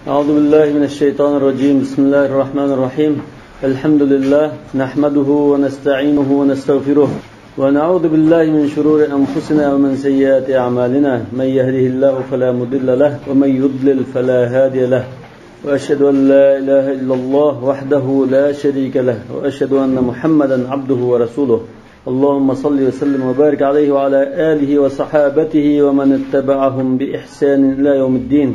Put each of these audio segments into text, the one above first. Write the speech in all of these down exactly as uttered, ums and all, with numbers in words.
أعوذ بالله من الشيطان الرجيم. بسم الله الرحمن الرحيم. الحمد لله، نحمده ونستعينه ونستغفره، ونعوذ بالله من شرور أنفسنا ومن سيئات أعمالنا. من يهده الله فلا مضل له، ومن يضلل فلا هادي له. وأشهد أن لا إله إلا الله وحده لا شريك له، وأشهد أن محمدا عبده ورسوله. اللهم صل وسلم وبارك عليه وعلى آله وصحابته ومن اتبعهم بإحسان إلى يوم الدين.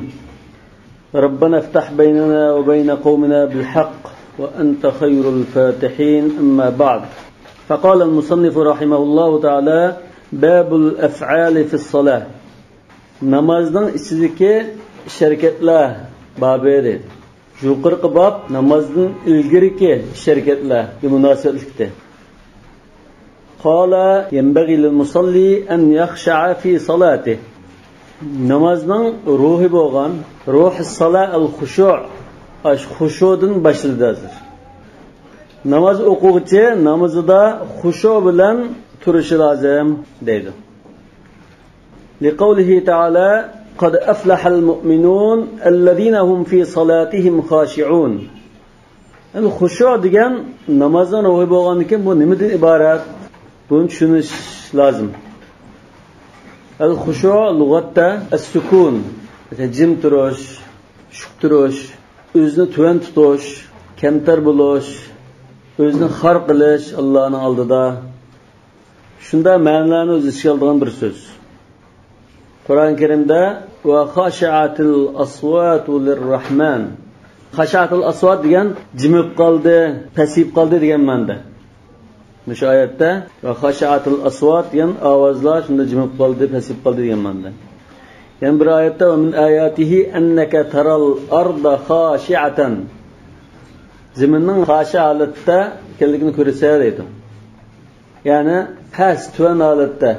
ربنا افتح بيننا وبين قومنا بالحق وأنت خير الفاتحين، أما بعد. فقال المصنف رحمه الله تعالى: باب الأفعال في الصلاة. نامازنىڭ ئىچىدىكى ئىش-ھەرىكەتلەر بابى دەيدۇ. يۇقىرىقى باب نامازدىن ئىلگىرىكى ئىش-ھەرىكەتلەرگە مۇناسىۋەتلىكتە. قال: ينبغي للمصلي أن يخشع في صلاته. نامازنىڭ روھى بولغان، روھ الصلاة الخشوع، ئاش خۇشۇدىن باشلىدى ھازىر. ناماز ئوقۇغۇچى نامىزىدا خۇشۇ بىلەن تۇرۇشى لازىم دەيدۇ. لقوله تعالى: قد أفلح المؤمنون الذين هم في صلاتهم خاشعون. يەنى خۇشۇ دېگەن نامازنىڭ روھى بولغاندىن كېيىن بۇ نېمىدىن ئىبارەت؟ بۇنى چۈشىنىش لازىم. الخشوع لۇغەتتە السكون، جىم تۇرۇش، چۈشۈك تۇرۇش، ئۆزىنى تۆۋەن تۇتۇش، كەمتەر بولۇش، ئۆزىنى خار قىلىش ئاللانىڭ ئالدىدا. شۇنداق مەنىلەرنى ئۆز ئىچىگە ئالىدىغان بىر سۆز. قۇرئان كەرىمدە: وخشعت الأصوات للرحمن. خشعت الأصوات دېگەن جىمىپ قالدى، پەسىيىپ قالدى دېگەن مەنىدە. مۇشۇ ئايەتتە وخشعت الأصوات دېگەن ئاۋازلار شۇنداق جىمىپ قالدى، پەسىيىپ قالدى دېگەن مەنىدە. يەنە بىر ئايەتتە: ومن آياته أنك ترى الأرض خاشعة. زېمىننىڭ خاشىئە ھالەتتە ئىكەنلىكىنى كۆرىسەن دەيدۇ. يەنى پەس، تۆۋەن ھالەتتە،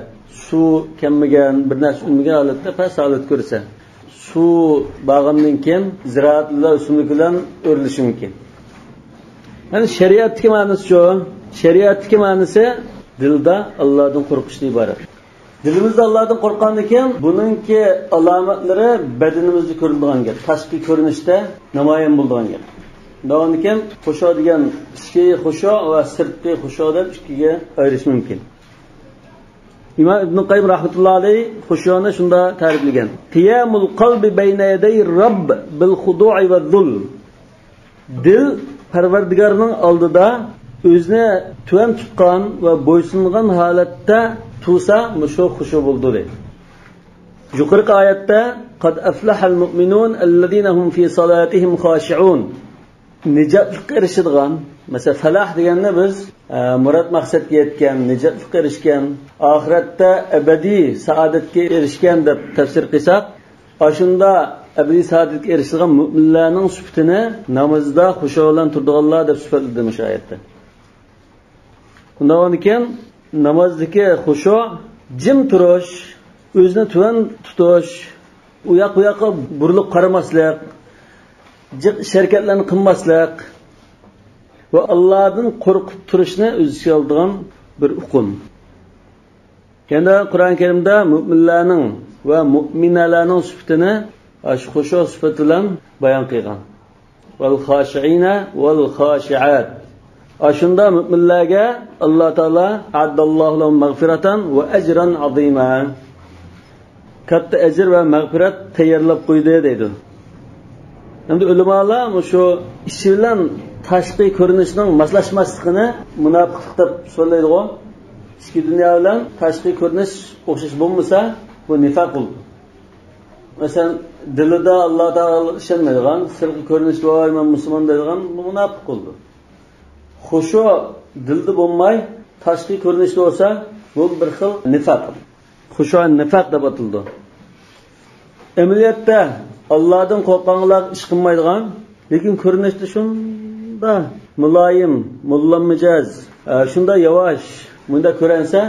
سۇ كەممىگەن، بىر نەرسە ئۈنمىگەن ھالەتتە پەس ھالەت كۆرسە، سۇ بارغاندىن كېيىن زىرائەت بىلەن، ئۆسۈملۈك بىلەن ئۆرلىشى مۇمكىن. يەنى شەرىئەتتىكى مەنىسى شۇ. شەرىئەتتىكى مەنىسى دىلدا ئاللادىن قورقۇشتىن ئىبارەت. دىلىمىزدا ئاللادىن قورققاندىن كېيىن بۇنىڭكى ئالامەتلىرى بەدىنىمىزدە كۆرۈنىدىغان گەپ. تاشقى كۆرۈنۈشتە نامايان بولىدىغان گەپ. داۋامىدىن كېيىن خۇشۇ دېگەن ئىچكى خۇشۇ ۋە سىرتقى خۇشۇ دەپ ئىككىگە ئايرىش مۇمكىن. ئىمام ئىبن قەييىم رەھمەتۇللا ئەلەيھ خۇشۇنى شۇنداق تەرىپلىگەن: قىيامۇل قەلبى بەينە يەدەي رەبب بىل خۇدۇئى ۋە زۇل. دىل پەرۋەردىگارنىڭ ئالدىدا ئۆزىنى تۆۋەن تۇتقان ۋە بويسۇنغان ھالەتتە تۇرسا، مۇشۇ خۇشۇ بولىدۇ دەيدۇ. يۇقىرىقى ئايەتتە قەد ئەفلەھەل مۇئمىنۇن ئەللەزىنە ھۇم فى صلاتىھىم خاشىئۇن. نىجاتلىققا ئېرىشىدىغان، مەسىلەن، فەلاھ دېگەننى بىز، ئە، مۇراد مەقسەتكە يەتكەن، نىجاتلىققا ئېرىشكەن، ئاخىرەتتە ئەبەدىي سائادەتكە ئېرىشكەن دەپ تەپسىر قىلساق، ئاشۇنداق ئەبەدىي سائادەتكە ئېرىشىدىغان مۆمىنلەرنىڭ سۈپىتىنى نامازدا خۇشۇ بىلەن تۇرىدىغانلار دەپ سۈپەتلىدى مۇشۇ ئايەتتە. ئۇنداق بولغاندىكىن، نامازدىكى خۇشۇ، جىم تۇرۇش، ئۆزىنى تۆۋەن تۇتۇش، ئۇ ياق بۇ ياققا بۇرۇلۇپ قارىماسلىق، جىق ئىش ھەرىكەتلەرنى قىلماسلىق ۋە ئاللادىن قورقۇپ تۇرۇشنى ئۆز ئىچىگە ئالىدىغان بىر ئۇقۇم. يەنە قۇرئان كەرىمدە مۆمىنلەرنىڭ ۋە مۆمىنەلەرنىڭ سۈپىتىنى ئاشۇ خۇشۇ سۈپىتى بىلەن بايان قىلغان. ۋەل خاشىئىنە ۋەل خاشىئات. ئاشۇنداق مۆمىنلەرگە ئاللا تائالا ئەئەددەللاھۇ لەھۇم مەغفىرەتەن ۋە ئەجرەن ئەزىمە. كاتتا ئەجىر ۋە مەغپىرەت تەييارلاپ قويدى دەيدۇ. ئەمدى ئۆلىمالار مۇشۇ ئىچى بىلەن تاشقى كۆرۈنۈشنىڭ ماسلاشماسلىقىنى مۇناپىقلىق دەپ سۆزلەيدىغۇ. ئىچكى دۇنيا بىلەن تاشقى كۆرۈنۈش ئوخشاش بولمىسا، بۇ نىفاق بولىدۇ. مەسىلەن، دىلىدا ئاللا تائالاغا ئىشەنمەيدىغان، سىرتقى كۆرۈنۈشتە ۋاي مەن مۇسۇلمان دەيدىغان، بۇ مۇناپىق بولىدۇ. خۇشۇ دىلدا بولماي، تاشقى كۆرۈنۈشتە بولسا، بۇ بىر خىل نىفاق. خۇشۇ نىفاق دەپ ئاتىلىدۇ. ئەمەلىيەتتە ئاللادىن قورققانلارغا ئىش قىلمايدىغان، لېكىن كۆرۈنۈشتە شۇنداق مۇلايىم، موللامىجەز، ئە، شۇنداق ياۋاش، مۇنداق كۆرۈنسە،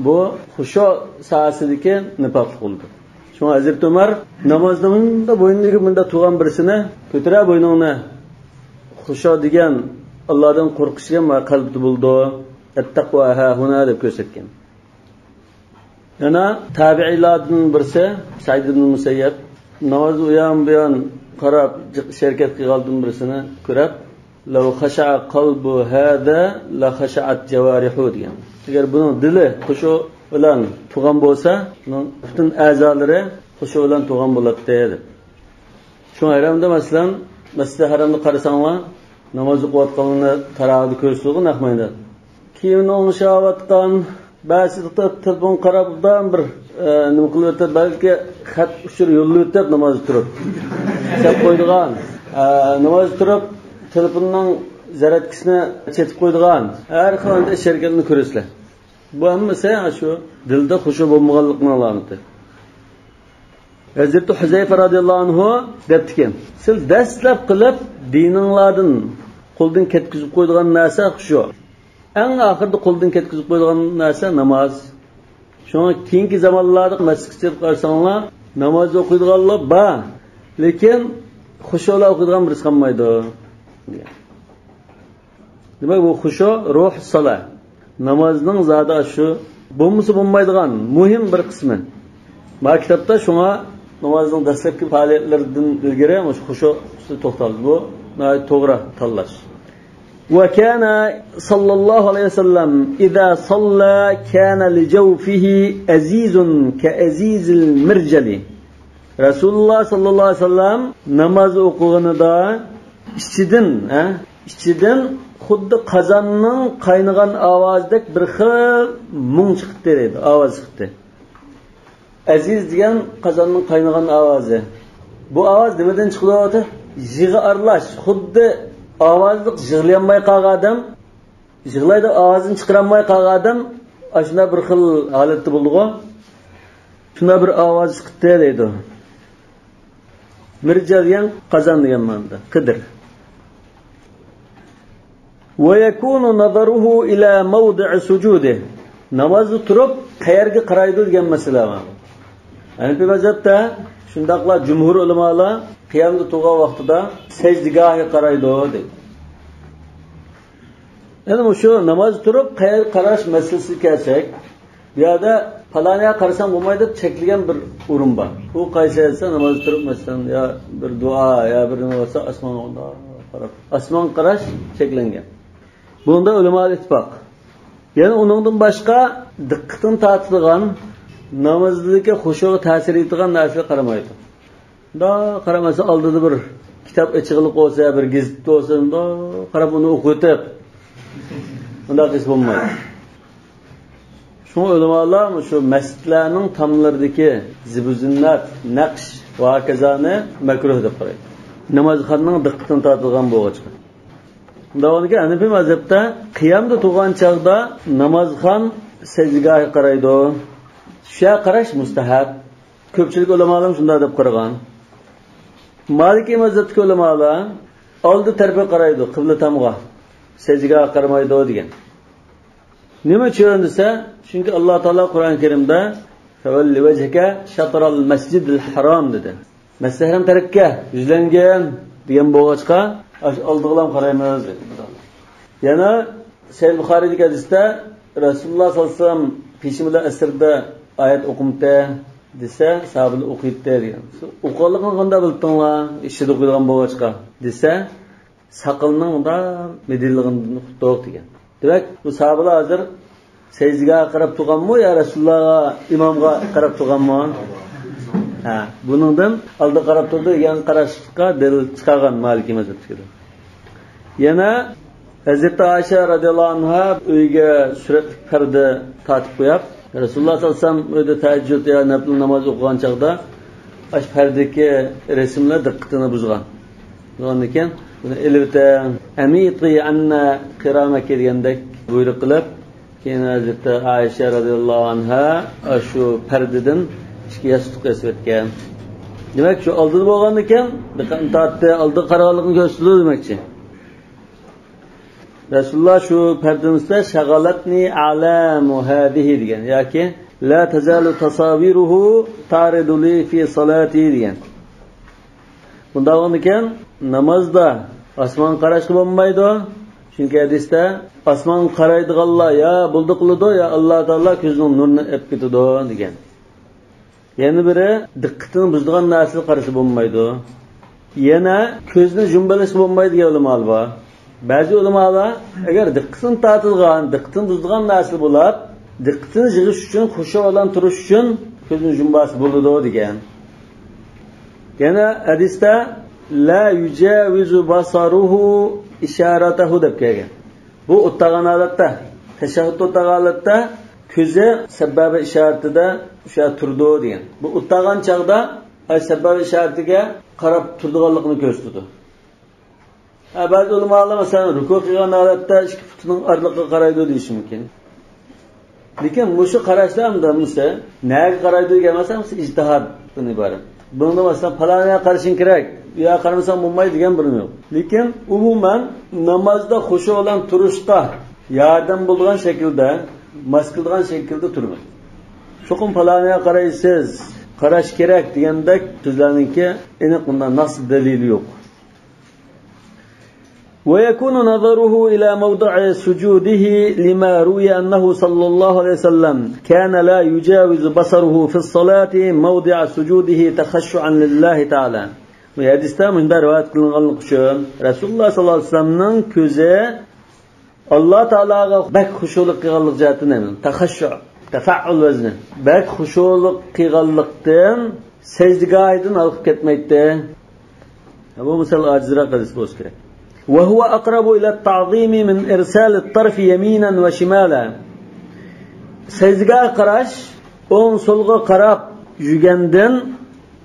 بۇ خۇشۇ ساھەسىدىكى نىپاقلىق بولىدۇ. شۇڭا ھەزرىتى ئۆمەر نامازدا مۇنداق بوينىدىكى مۇنداق تۇرغان بىرسىنى كۆتۈرە بوينۇڭنى. خۇشۇ دېگەن ئاللادىن قورقۇش دېگەن مانا قەلبتە بولىدۇ. ئەتتەقۋا ھاھۇنا دەپ كۆرسەتكەن. يەنە تابىئىيلاردىن بىرسى سەئىد ئىبن مۇسەييەب نامازدا ئۇيان بۇيان قاراپ، جىق ئىش ھەرىكەت قىلغاندىن بىرسىنى كۆرۈپ، لو خشع قلب هذا لخشعت جوارحه دېگەن. ئەگەر بۇنىڭ دىلى خۇشۇ بىلەن تۇغان بولسا، بۇنىڭ پۈتۈن ئەزالىرى خۇشۇ بىلەن تۇغان بولاتتى، دەپ. شۇڭا ھەرەمدە، مەسىلەن، مەسچىدى ھەرەمدە قارىساڭلار، ناماز ئوقۇۋاتقانلارنى تاراغىدا كۆرسىتىدىغۇ، نەق مەيدان. كىيىمىنى ئوڭشاۋاتقان، بەزىدە تېلېفون قاراپ، ئوبدان بىر، ئە، نېمە قىلىۋېتىپ، بەلكى خەت ئۇچۇر يوللىۋېتىپ نامازدا تۇرۇپ، سەپ قويىدىغان، ئە، نامازدا تۇرۇپ تېلېفوننىڭ زەرەتكىسىنى چېتىپ قويىدىغان، ھەر خىل ئىش ھەرىكەتنى كۆرىسىلەر. بۇ ھەممىسى شۇ دىلدا خۇشۇ بولمىغانلىقنىڭ ئالامىتى. ھەزرىتى ھۇزەيفە رازىياللاھۇ ئەنھۇ دەپتىكەن، سىز دەسلەپ قىلىپ دىنىڭلاردىن قولدىن كەتكۈزۈپ قويىدىغان نەرسە خۇشۇ. ئەڭ ئاخىرىدا قولدىن كەتكۈزۈپ قويىدىغان نەرسە ناماز. شۇڭا كېيىنكى زامانلاردا مەسچىتكە چىقىپ قارىساڭلار، ناماز ئوقۇيدىغانلار بار، لېكىن خۇشۇلا ئوقۇيدىغان بىرسى قالمايدۇ، دېگەن. دېمەك، بۇ خۇشۇ روھ سالا. نامازنىڭ زادى شۇ بولمىسا بولمايدىغان مۇھىم بىر قىسمى. ما كىتابتا شۇڭا نامازنىڭ دەسلەپكى پائالىيەتلىرىدىن ئىلگىرى مۇشۇ خۇشۇ ئۈستىدە توختالدى. بۇ ناھايىتى توغرا تاللاش. وكان صلى الله عليه وسلم إذا صلى كان لجوفه أزيز كأزيز المرجل. رەسۇلۇللاھ ساللاللاھۇ ئەلەيھى ۋەسەللەم ناماز ئوقۇغىنىدا ئىچىدىن، ھە، ئىچىدىن خۇددى قازاننىڭ قاينىغان ئاۋازىدەك بىر خىل مۇڭ چىقتى دەيدۇ، ئاۋاز چىقتى. ئەزىز دېگەن قازاننىڭ قاينىغان ئاۋازى. بۇ ئاۋاز نېمىدىن چىقىدۇ؟ يىغا ئارىلاش، خۇددى ئاۋازلىق يىغلىيالماي قالغان ئادەم، يىغلايدۇ، ئاۋازىنى چىقىرالماي قالغان ئادەم ئاشۇنداق بىر خىل ھالەتتە بولىدىغۇ. شۇنداق بىر ئاۋاز چىقتى دەيدۇ. مىرجال دېگەن قازان دېگەن مەنىدە. قىدىر. ويكون نظره إلى موضع سجوده. نامازدا تۇرۇپ قەيەرگە قارايدۇ دېگەن مەسىلە بار. ھەنىپىي مەزھەپتە شۇنداقلا جۇمھۇر ئۆلىمالار قىيامدا تۇرغان ۋاقتىدا سەجدىگاھىغا قارايدۇ دەيدۇ. يەنە مۇشۇ ناماز تۇرۇپ قەيەرگە قاراش مەسىلىسىگە كەلسەك، بۇ يەردە پالانىيە قارىساڭ بولمايدۇ دەپ چەكلىگەن بىر ئورۇن بار. ئۇ قايسى دېسە، ناماز تۇرۇپ، مەسىلەن، يا بىر دۇئا، يا بىر نېمە بولسا، ئاسمانغا قاراپ. ئاسمانغا قاراش چەكلەنگەن. بۇنىڭدا ئۆلىمالار ئىتتىپاق. يەنە ئۇنىڭدىن باشقا دىققىتىنى تارتىدىغان، نامازدىكى خۇشۇغا تەسىر يېتىدىغان نەرسىگە قارىمايدۇ. مۇنداق قارىماسا، ئالدىدا بىر كىتاب ئېچىقلىق بولسا، بىر گېزىت بولسا، مۇنداق قاراپ ئۇنى ئوقۇۋېتىپ، مۇنداق قىلسا بولمايدۇ. شۇڭا ئۆلىمالار مۇشۇ مەسچىتلەرنىڭ تاملىرىدىكى زىبۇ زىننەت، نەقىش ۋە ھاكازانى مەكرۇھ دەپ قارايدۇ. نامازخاننىڭ دىققىتىنى تارتىدىغان بولغاچقا. شۇنداق بولغاندىكىن، ھەنىپىي مەزھەپتە قىيامدا تۇرغان چاغدا نامازخان سەجدىگاھىغا قارايدۇ. شۇ يەرگە قاراش مۇستەھەب. كۆپچىلىك ئۆلىمالارمۇ شۇنداق دەپ قارىغان. مالىكىي مەزھەپتىكى ئۆلىمالار ئالدى تەرەپكە قارايدۇ، قىبلە تامغا. سەجدىگاھقا قارىمايدۇ دېگەن. نېمە ئۈچۈن دېسە، چۈنكى ئاللا تائالا قۇرئان كەرىمدە، فول وجهك شطر المسجد الحرام دېدى. مەسجىدى ھەرام تەرەپكە يۈزلەنگىن دېگەن بولغاچقا، ئاشۇ ئالدىغىلام قارايمىز دېدى. يەنە سەھىھ بۇخارىدىكى ھەدىستە، رەسۇلۇللا ساللاللاھۇ ئەلەيھى ۋەسەللەم پېشىن بىلەن ئەسىردە ئايەت ئوقۇمتى دېسە، ساھابىلەر ئوقۇيتتى دېگەن. ئوقۇغانلىقىنى قانداق بىلىپتىڭلار؟ ئىچىدە ئوقۇيدىغان بولغاچقا دېسە، ساقىلىنىڭ مۇنداق مىدىرلىغىنىدىن ئۇقتۇق دېگەن. دېمەك، بۇ ساھابىلەر ھازىر سەجدىگاھقا قاراپ تۇرغانمۇ يا رەسۇلۇللاغا، ئىمامغا قاراپ تۇرغانمۇ؟ ھە، بۇنىڭدىن ئالدىغا قاراپ تۇرىدۇ دېگەن قاراشقا دەلىل چىقارغان مالىكىي مەزھەپتىكىلەر. يەنە ھەزرىتى ئائىشە رازىياللاھۇ ئەنھا ئۆيىگە سۈرەتلىك پەردە تارتىپ قويۇپ، رەسۇلۇللا ساللاللاھۇ ئەلەيھى ۋەسەللەم ئۆيدە تەھەججۇد يا نەپلى ناماز ئوقۇغان چاغدا ئاشۇ پەردىدىكى رەسىملەر دىققىتىنى بۇزغان. بۇزغاندىن كېيىن بۇنى ئېلىۋېتىڭ، ئەمىتى ئەننە قىرامەكى دېگەندەك بۇيرۇق قىلىپ، كېيىن ھەزرىتى ئائىشە رازىياللاھۇ ئەنھا ئاشۇ پەردىدىن ئىككى ياستۇق ياسىۋەتكەن. دېمەك، شۇ ئالدىدا بولغاندىكىن، دىققەتنى تارتتى، ئالدىغا قارىغانلىقىنى كۆرسىتىدۇ دېمەكچى. رەسۇلۇللا شۇ پەردىنىڭ ئۈستىدە شەغەلەتنى ئەلامۇ ھەزىھى دېگەن ياكى لا تەزالۇ تەساۋىرۇھۇ تەرىدۇنى فى سالاتى دېگەن. بۇنداق بولغاندىكىن نامازدا ئاسمانغا قاراشقا بولمايدۇ. چۈنكى ھەدىستە ئاسمانغا قارايدىغانلار يا بولدى قىلىدۇ، يا ئاللا تائالا كۆزىنىڭ نۇرىنى ئېلىپ كېتىدۇ دېگەن. يەنە بىرى، دىققىتىنى بۇزىدىغان نەرسىگە قارىسا بولمايدۇ. يەنە كۆزنى يۇمۇۋېلىشقا بولمايدۇ دېگەن ئۆلىمالار بار. بەزى ئۆلىمالار ئەگەر دىققىتىنى تارتىدىغان، دىققىتىنى بۇزىدىغان نەرسە بولاپ، دىققىتىنى يىغىش ئۈچۈن، خۇشۇ بىلەن تۇرۇش ئۈچۈن كۆزنى يۇمۇۋالسا بولىدۇ دېگەن. يەنە ھەدىستە لا يجاوز بصره إشارته دەپ كەلگەن. بۇ ئولتۇرغان ھالەتتە، تەشەھھۇدتا ئولتۇرغان ھالەتتە كۆزى سەبابە ئىشارىتىدە شۇ يەردە تۇرىدۇ دېگەن. بۇ ئولتۇرغان چاغدا ئاي سەبابە ئىشارىتىگە قاراپ تۇرىدىغانلىقىنى كۆرسىتىدۇ. ھە، بەزى ئۆلىمالار، مەسىلەن، رۇكۇ قىلغان ھالەتتە ئىككى پۇتىنىڭ ئارىلىقىغا قارايدۇ دېيىشى مۇمكىن. لېكىن مۇشۇ قاراشلار ئەمدى مۇشۇ نەگە قارايدۇ دېگەن مەسىلە مۇشۇ ئىجتىھادتىن ئىبارەت. بۇنىڭدا، مەسىلەن، پالانىيە قارىشىڭ كېرەك، يا قارىمىساڭ بولمايدۇ دېگەن بىرىمۇ يوق. لېكىن ئومۇمەن نامازدا خۇشۇ بىلەن تۇرۇشقا ياردەم بولىدىغان شەكىلدە، ماس كېلىدىغان شەكىلدە تۇرمايدۇ. چوقۇم پالانىيە قارايسىز، قاراش كېرەك دېگەندەك سۆزلەرنىڭكى ئېنىق، بۇنداق نەس دەلىلى يوق. ويكون نظره إلى موضع سجوده لما روي أنه صلى الله عليه وسلم كان لا يجاوز بصره في الصلاة موضع سجوده تخشعا لله تعالى. بۇ ھەدىستە مۇنداق رىۋايەت قىلىنغانلىقى ئۈچۈن، رەسۇلۇللاھ سەللەللاھۇ ئەلەيھى ۋەسەللەمنىڭ كۆزى ئاللا تائالاغا بەك خۇشۇلۇق قىلغانلىق جەھەتتىن، يەنى تەخەششۇ، تەفەئۇل ۋەزنى، بەك خۇشۇلۇق قىلغانلىقتىن سەجدىگاھىدىن ھالقىپ كەتمەيتتى. بۇ مىسال ئاجىزراق ھەدىس بولسا كېرەك. وهو أقرب إلى التعظيم من إرسال الطرف يمينا وشمالا. سەجدىگاھقا قاراش، ئوڭ سولغا قاراپ يۈرگەندىن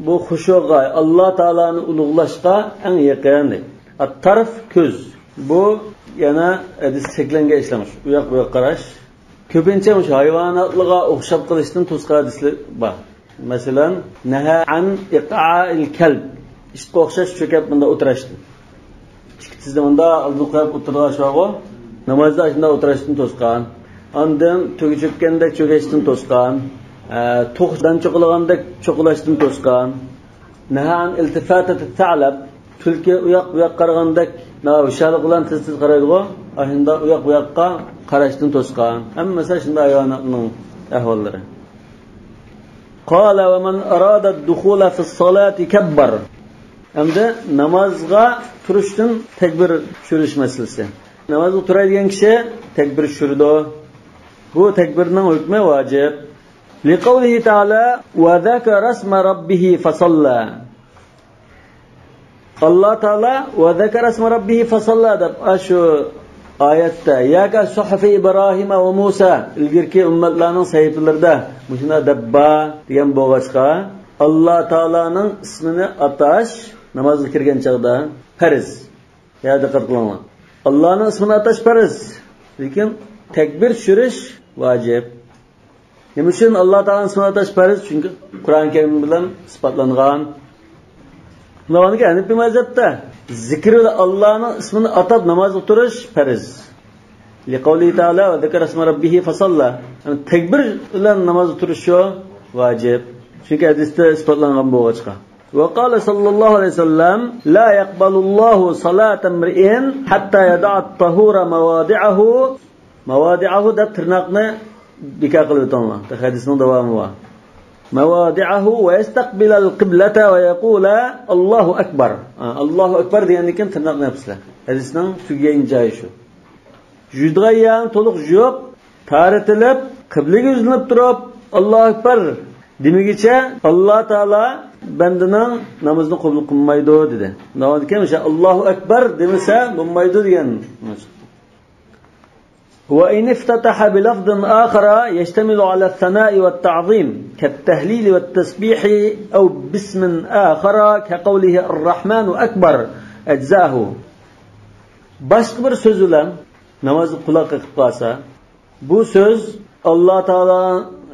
بۇ خۇشۇغا، ئاللا تائالانى ئۇلۇغلاشقا ئەڭ يېقىن. ئەت-تەرف، كۆز. بۇ يەنە ھەدىس چەكلەنگەن ئىشلار، ئۇ ياق بۇ ياق قاراش. كۆپىنچە مۇشۇ ھايۋاناتلارغا ئوخشاپ قېلىشتىن توسقان ھەدىسلەر بار. مەسىلەن، نەھا ئەن ئىقئائىل كەلب. ئىتقا ئوخشاش چۆكۈپ مۇنداق ئولتۇراشتىن. ئىككى تىزنى مۇنداق ئالدىغا قويۇپ ئولتۇرىدىغان ئىش بارغۇ. نامازدا ئاشۇنداق ئولتۇراشتىن توسقان. ئاندىن تۆگە چۆككەندەك چۆكۈشتىن توسقان. ئە، توخۇ دان چوقۇلىغاندەك چوقۇلاشتىن توسقان. نەھا ئەن ئىلتىفاتەت سەلەب. تۈلكە ئۇ ياق بۇ ياق قارىغاندەك، نا، ھوشيارلىق بىلەن تېز تېز قارايدىغۇ. ئاشۇنداق ئۇ ياق بۇ ياققا قاراشتىن توسقان. ھەممىسى شۇنداق ھايۋاناتنىڭ ئەھۋاللىرى. قال ومن أراد الدخول في الصلاة كبر. ئەمدى نامازغا تۇرۇشتىن تەكبىر چۈشۈرۈش مەسىلىسى. نامازغا تۇراي دېگەن كىشى تەكبىر چۈشۈرىدۇ. بۇ تەكبىرنىڭ ھۆكمى ۋاجىب. لقوله تعالى وذكر اسم ربه فصلى. ئاللا تائالا «ۋە زەكەرە ئىسمە رەببىھى فەسەللا» دەپ، ئاشۇ ئايەتتە ياكى سۇھۇفى ئىبراھىم ۋە مۇسا، ئىلگىرىكى ئۈممەتلەرنىڭ سەھىپىلىرىدە مۇشۇنداق دەپ بار دېگەن بولغاچقا، ئاللا تائالانىڭ ئىسمىنى ئاتاش نامازغا كىرگەن چاغدا پەرز. يا دىققەت قىلىڭلار. ئاللانىڭ ئىسمىنى ئاتاش پەرز، لېكىن تەكبىر چۈشۈرۈش ۋاجىپ. نېمە ئۈچۈن ئاللا تائالانىڭ ئىسمىنى ئاتاش پەرز؟ چۈنكى قۇرئان كەرىم بىلەن ئىسپاتلانغان. بۇنىڭدىن كېيىن ھەنىپىي مەزھەپتە زىكىر بىلەن ئاللانىڭ ئىسمىنى ئاتاپ نامازغا تۇرۇش پەرز. لقوله تعالى وذكر اسم ربه فصلى. يەنى تەكبىر بىلەن نامازغا تۇرۇش شۇ ۋاجىپ. چۈنكى ھەدىستە ئىسپاتلانغان بولغاچقا. وقال صلى الله عليه وسلم لا يقبل الله صلاة امرئ حتى يضع الطهور مواضعه. ماۋادىئەھۇ دەپ تىرناقنى بىكار قىلىۋېتىڭلار. ھەدىسنىڭ داۋامى بار. ماۋادىئەھۇ ۋە يەستەقبىلەل قىبلەتە ۋە يەقۇلە ئاللاھۇ ئەكبەر. ھە، ئاللاھۇ ئەكبەر دېگەندىن كېيىن تىرناقنى ياپىسىلەر. ھەدىسنىڭ تۈگىگەن جايى شۇ. يۇيىدىغان يەرنى تولۇق يۇيۇپ، تارىتىلىپ، قىبلىگە يۈزلىنىپ تۇرۇپ، ئاللاھۇ ئەكبەر دېمىگىچە ئاللا تائالا بەندىنىڭ نامىزىنى قوبۇل قىلمايدۇ دېدى. ئۇنداق كېيىن ئاللاھۇ ئەكبەر دېمىسە بولمايدۇ دېگەن. وإن افتتح بلفظ آخر يشتمل على الثناء والتعظيم كالتهليل والتسبيح أو باسم آخر كقوله الرحمن أكبر أجزأه. باشقا بىر سۆز بىلەن نامازغا قۇلاق قېقىپ قالسا، بۇ سۆز ئاللا تائالا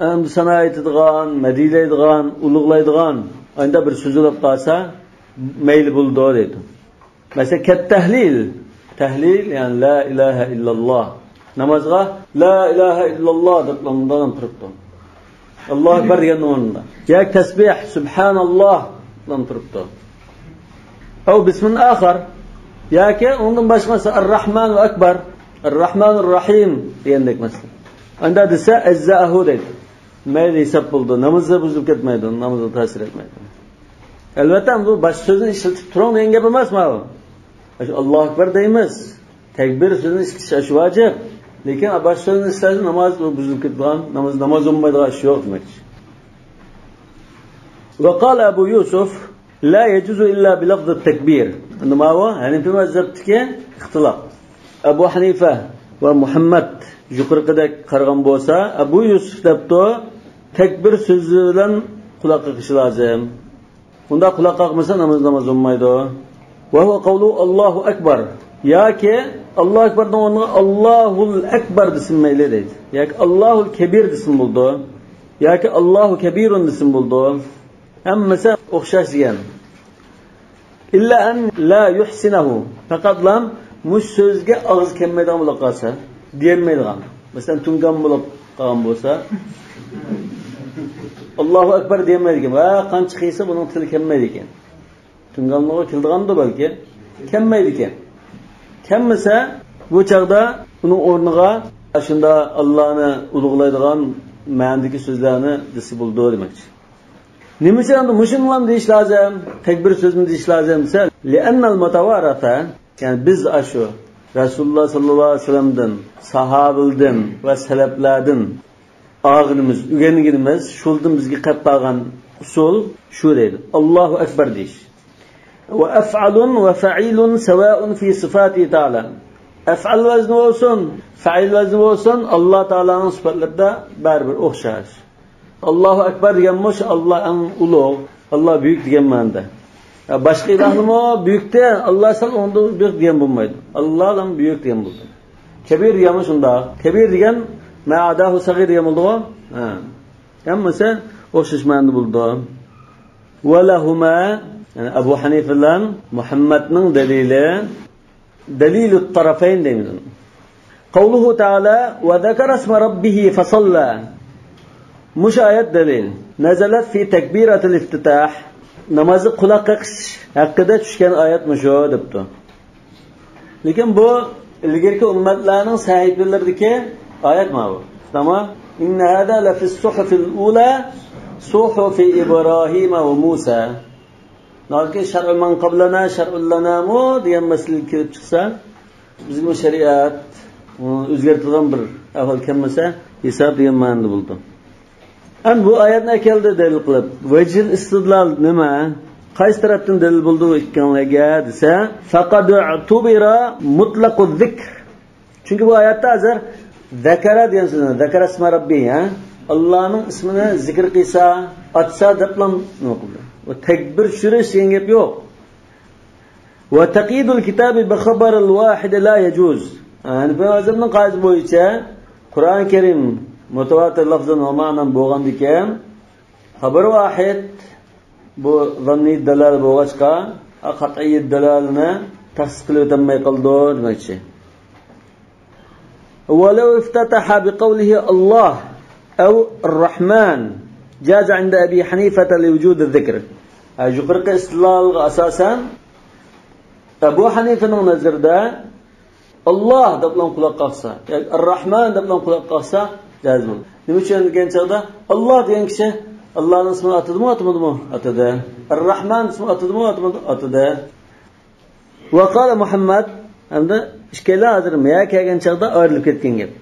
ھەمدۇ سانا ئېيتىدىغان، مەدھىيلەيدىغان، ئۇلۇغلايدىغان ئانداق بىر سۆز بولۇپ قالسا، مەيلى بولىدۇ دەيدۇ. مەسىلەن، كەتتەھلىل. تەھلىل، يەنى لا ئىلاھە ئىللاللا. نامازغا لا ئىلاھە ئىللاللا دەپ مۇنداق تۇرۇپتۇ. ئاللاھۇ ئەكبەر دېگەننىڭ ئورنىدا. ياكى تەسبىھ، سۇبھاناللا دەپ تۇرۇپتۇ. ئەۋ بىسمىن ئاخار. ياكى ئۇنىڭدىن باشقا مەسىلەن، ئەرراھمانۇ ئەكبەر، ئەرراھمانۇر راھىم دېگەندەك مەسىلەن. ئاندا دېسە، ئەجزەئەھۇ دەيدۇ. مەيلى ھېساب بولىدۇ. نامىزى بۇزۇلۇپ كەتمەيدۇ. نامىزىغا تەسىر ئەتمەيدۇ. ئەلۋەتتە، بۇ باش سۆزنى ئىشلىتىپ تۇرۇڭ دېگەن گەپ ئەمەس ماۋۇ. ئاشۇ ئاللاھۇ ئەكبەر دەيمىز. تەكبىر سۆزىنى ئىشلىتىش ئاشۇ ۋاجىپ. لېكىن باش سۆزنى ئىشلەتسە ناماز بۇ بۇزۇلۇپ كېتىدىغان، ناماز، ناماز بولمايدىغان ئىش يوق دېمەكچى. وقال أبو يوسف لا يجوز إلا بلفظ التكبير. ئەمدى ماۋۇ ھەنىفىي مەزھەپتىكى ئىختىلاپ. ئەبۇ ھەنىفە ۋە مۇھەممەد يۇقىرىقىدەك قارىغان بولسا، ئەبۇ يۈسۈف دەپتۇ، تەكبىر سۆزى بىلەن قۇلاق قېقىش لازىم. ئۇنداق قۇلاق قاقمىسا ناماز، ناماز بولمايدۇ. وهو قوله الله أكبر. ياكى ئاللاھۇ ئەكبەردىن ئورنىغا ئاللاھۇل ئەكبەر دېسىمۇ مەيلى دەيدۇ. ياكى ئاللاھۇل كەبىر دېسىمۇ بولىدۇ. ياكى ئاللاھۇ كەبىرۇن دېسىمۇ بولىدۇ. ھەممىسى ئوخشاش دېگەن. إلا أن لا يحسنه. پەقەتلا مۇشۇ سۆزگە ئاغزى كەلمەيدىغان بولۇپ قالسا، دېيەلمەيدىغان. مەسىلەن، تۇڭگان بولۇپ قالغان بولسا، ئاللاھۇ ئەكبەر دېيەلمەيدىكەن. ۋە قانچە قىلسا بۇنىڭ تىلى كەلمەيدىكەن. تۇڭگانلىقى كېلىدىغاندۇ بەلكى. كەلمەيدىكەن. كەلمىسە، بۇ چاغدا ئۇنىڭ ئورنىغا ئاشۇنداق ئاللانى ئۇلۇغلايدىغان مەنىدىكى سۆزلەرنى دېسە بولىدۇ دېمەكچى. نېمە ئۈچۈن ئەمدى مۇشۇنىلا دېيىش لازىم، تەكبىر سۆزىنى دېيىش لازىم دېسە، لأن المتوارثة، يەنى بىز ئاشۇ رەسۇلۇللا ساللاللاھۇ ئەلەيھى ۋەسەللەمدىن، ساھابىلەردىن ۋە سەلەپلەردىن ئالغىنىمىز، ئۆگەنگىنىمىز، شۇلىدىن بىزگە قېلىپ قالغان ئۇسۇل شۇ دەيدۇ. ئاللاھۇ ئەكبەر دېيىش. وأفعل وفعيل سواء في صفاته تعالى. ئەفئال ۋەزنى بولسۇن، فەئىل ۋەزنى بولسۇن، ئاللا تائالانىڭ سۈپەتلىرىدە بەرىبىر ئوخشاش. ئاللاھۇ ئەكبەر دېگەنمۇ شۇ ئاللا ئەڭ ئۇلۇغ، ئاللا بۈيۈك دېگەن مەنىدە. يا باشقا ئىلاھلارمۇ بۈيۈكتە، ئاللا سەل ئۇنىڭدىن بۈيۈك دېگەن بولمايدۇ. ئاللا بۈيۈك دېگەن بولىدۇ. كەبىر دېگەنمۇ شۇنداق. كەبىر دېگەن ما ئاداھۇ سەغىر دېگەن بولىدىغۇ. ھە. ھەممىسى ئوخشاش مەنىدە بولىدۇ. ولهما، يەنى ئەبۇ ھەنىفە بىلەن مۇھەممەدنىڭ دەلىلى، دليل الطرفين دەيمىز. قوله تعالى وذكر اسم ربه فصلى. مۇشۇ ئايەت دەلىل. نزلت في تكبيرة الافتتاح. نامازغا قۇلاق قېقىش ھەققىدە چۈشكەن ئايەت مۇشۇ دەپتۇ. لېكىن بۇ ئىلگىرىكى ئۈممەتلەرنىڭ سەھىپىلىرىدىكى ئايەت ماۋۇ. تامام. إن هذا لفي الصحف الأولى صحف إبراهيم وموسى. ناھايىتى شەرئۇ مەن قەبلەنا شەرئۇن لەنامۇ دېگەن مەسىلە كېلىپ چىقسا، بىزگىمۇ شەرىئەت ئۆزگەرتىدىغان بىر ئەھۋال كەلمىسە، ھېساب دېگەن مەنىدە بولىدۇ. ئەمدى بۇ ئايەتنى ئەكەلدى دەلىل قىلىپ. ۋەجھىل ئىستىدلال نېمە؟ قايسى تەرەپتىن دەلىل بولىدۇ ئىككىڭلارغا دېسە، فقد اعتبر مطلق الذكر. چۈنكى بۇ ئايەتتە ھازىر ذكر دېگەن سۆزنى، ذكر اسم ربه، ھە؟ ئاللانىڭ ئىسمىنى زىكىر قىلسا، ئاتسا دەپلا نېمە قىلدى؟ ئۇ تەكبىر چۈشۈرۈش دېگەن گەپ يوق. وتقييد الكتاب بخبر الواحد لا يجوز. ھەنىفىي مەزھەپنىڭ قائىدىسى بويىچە قۇرئان كەرىم مۇتەۋاتىر لەفزەن ۋە مەنان بولغاندىكىن، خەبەر ۋاھىد بۇ زاننىي دەلالە بولغاچقا، قەتئىي دەلالىنى تەخسىس قىلىۋېتەلمەي قالىدۇ دېمەكچى. ولو افتتح بقوله الله أو الرحمن جاز عند أبي حنيفة لوجود الذكر. ھە، يۇقىرىقى ئىستىدلالغا ئاساسەن، ئەبۇ ھەنىفىنىڭ نەزىرىدە ئاللا دەپلا قۇلاق قاقسا، ياكى ئەر-راھمان دەپلا قۇلاق قاقسا جائىز بولىدۇ. نېمە ئۈچۈن دېگەن چاغدا، ئاللا دېگەن كىشى ئاللانىڭ ئىسمىنى ئاتىدىمۇ، ئاتىمىدىمۇ؟ ئاتىدى. ئەر-راھمان ئىسمىنى ئاتىدىمۇ، ئاتىمىدىمۇ؟ ئاتىدى. وقال محمد، ھەمدە ئىككىيلەن ھازىر مەيە كەلگەن چاغدا ئايرىلىپ كەتكەن گەپ.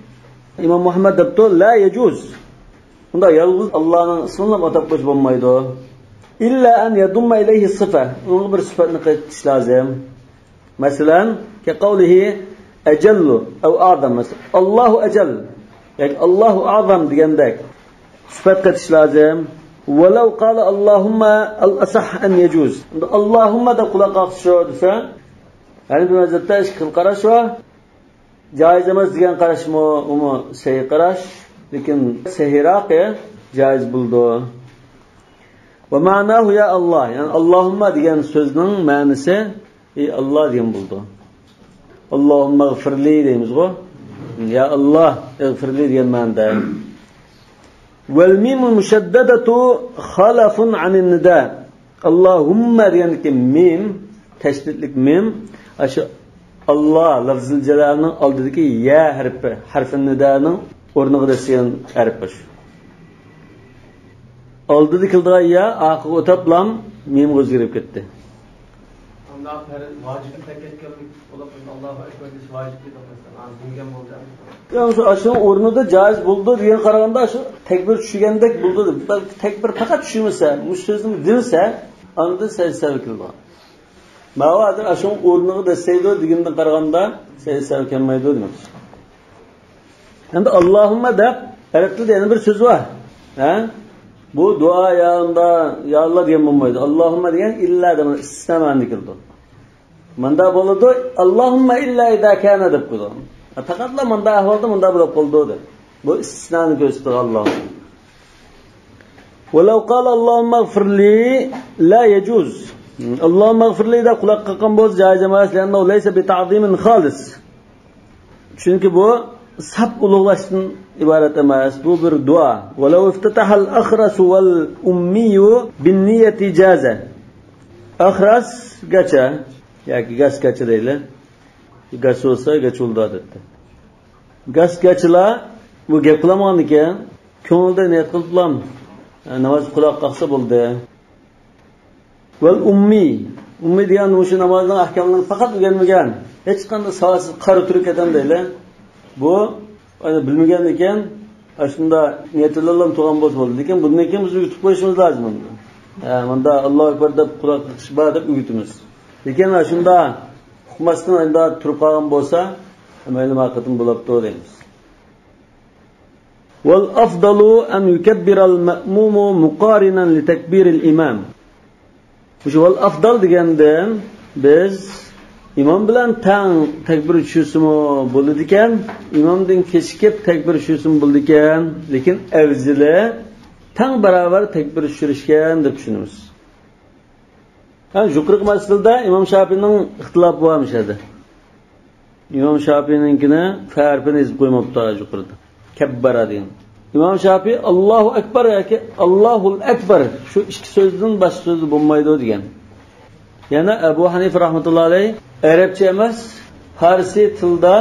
ئىمام مۇھەممەد دەپتۇ، لا يجوز. ئۇنداق يالغۇز ئاللانىڭ ئىسمىنىلا ئاتاپ قويسا بولمايدۇ. إلا أن يضم إليه صفة. ئۇنىڭغا بىر سۈپەتنى قېتىش لازىم. مەسىلەن، كقوله أجل أو أعظم. مەسىلەن، الله أجل ياكى الله أعظم دېگەندەك سۈپەت قېتىش لازىم. ولو قال اللهم الأصح أن يجوز. ئاللاھۇمما دەپ قۇلاق قاقسا شۇ دېسە، ھەنىفىي مەزھەپتە ئىككى خىل قاراش بار. جائىز ئەمەس دېگەن قاراشمۇ، ئۇمۇ سەھىھ قاراش. لېكىن سەھىھراقى جائىز بولىدۇ. ومعناه يا الله، يەنى ئاللاھۇمما دېگەن سۆزنىڭ مەنىسى ئى ئاللا دېگەن بولىدۇ. اللهم اغفر لي دەيمىزغۇ. يا ئاللا، اغفر لي دېگەن مەنىدە. والميم المشددة خلف عن النداء. اللهم دېگەندىكى مىم، تەشدىدلىك مىم، ئاشۇ ئاللا لەفزىل جالالىنىڭ ئالدىدىكى يا ھەرپى، ھەرفىن نىدانىڭ ئورنىغا دەسسىگەن ھەرپ شۇ. ئالدىدا كېلىدىغان يا ئاخىرغا ئۆتەپ لام مىمغا ئۆزگىرىپ كەتتى. ئاندا پەرز ۋاجىپنى تەرك ئەتكەنلىك بولۇپ، ئاللاھۇ ئەكبەر دېيىش ۋاجىپ دېدۇق، مەسىلەن، ئاندىن كېيىن بولدى. يا، شۇ، شۇنىڭ ئورنىدا جائىز بولىدۇ دېگەن قارىغاندا، شۇ تەكبىر چۈشۈرگەندەك بولىدۇ دەپ. بەلكى تەكبىر پەقەت چۈشۈرمىسە، مۇشۇ سۆزنى دېمىسە، ئاندىن سەجدە سەھۋى كېلىدۇ. ماۋۇ ئادەم شۇنىڭ ئورنىغا دەسسەيدۇ دېگەندىن قارىغاندا، سەجدە سەھۋى كەلمەيدۇ دېمەكچى. ئەمدى ئاللاھۇمما دەپ ئەرەب تىلىدا يەنە بىر سۆز بار. ھە؟ بۇ دۇئا يا ئاللا، يا ئاللا دېگەن بولمايدۇ. ئاللاھۇمما دېگەن ئىللا دېگەن ئىستىسنا مەنىدە كېلىدۇ. مۇندا بولىدۇ، ئاللاھۇمما ئىللا ئىزا كان دەپ قويىدۇ. پەقەتلا مۇندا ئەھۋالدا مۇندا بولۇپ قالىدۇ دەپ. بۇ ئىستىسنانى كۆرسىتىدۇ ئاللاھۇمما. ولو قال اللهم اغفر لي لا يجوز. اللهم اغفر لي دەپ قۇلاق قاققان بولسا جائىز ئەمەس، لأنه ليس بتعظيم خالص. چۈنكى بۇ ساپ ئۇلۇغلاشتىن ئىبارەت ئەمەس، بۇ بىر دۇئا. ولو افتتح الأخرس والأمي بالنية جاز. ئەخرەس گاچا ياكى گاس گاچا دەيلى. گاس بولسا گاچا بولىدۇ ئادەتتە. گاس گاچىلار بۇ گەپ قىلالمىغاندىكىن، كۆڭلىدە نىيەت قىلىپلا ناماز قۇلاق قاقسا بولدى. ۋەل ئۇممىي. ئۇممىي دېگەن مۇشۇ نامازنىڭ ئەھكاملىرىنى پەقەت ئۆگەنمىگەن، ھېچقانداق ساۋاتسىز قارا تۈرۈك ئادەم دەيلى. بۇ ئەنە بىلمىگەندىكىن، ئاشۇنداق نىيەت بىلەنلا تۇرغان بولسا بولىدۇ. لېكىن بۇندىن كېيىن بىز ئۆگىتىپ قويۇشىمىز لازىم ئۇنى. ھە، مۇندا ئاللاھۇ ئەكبەر دەپ قۇلاق قېقىش بار دەپ ئۆگىتىمىز. لېكىن ئاشۇنداق ئۇقماستىن ئايدا تۇرۇپ قالغان بولسا، مەيلى، ماقۇل بولاپتۇ دەيمىز. والأفضل أن يكبر المأموم مقارنا لتكبير الإمام. مۇشۇ ۋەل ئەفزەل دېگەندىن بىز ئىمام بىلەن تەڭ تەكبىر چۈشۈرسىمۇ بولىدىكەن، ئىمامدىن كېچىكىپ تەكبىر چۈشۈرسىمۇ بولىدىكەن، لېكىن ئەۋزىلى تەڭ باراۋەر تەكبىر چۈشۈرۈشكەن دەپ چۈشىنىمىز. ھە، يۇقىرىقى مەسىلىدە ئىمام شاپىئىنىڭ ئىختىلاپى بار مۇشۇ يەردە. ئىمام شاپىئىنىڭكىنى فەرقىنى يېزىپ قويماپتۇ يۇقىرىدا. كەببەرە دېگەن. ئىمام شاپىئى ئاللاھۇ ئەكبەر ياكى ئاللاھۇل ئەكبەر، شۇ ئىككى سۆزدىن باشقا سۆزدە بولمايدۇ دېگەن. يەنە ئەبۇ ھەنىفە رەھمەتۇللاھى ئەلەيھ ئەرەبچە ئەمەس، پارسىي تىلدا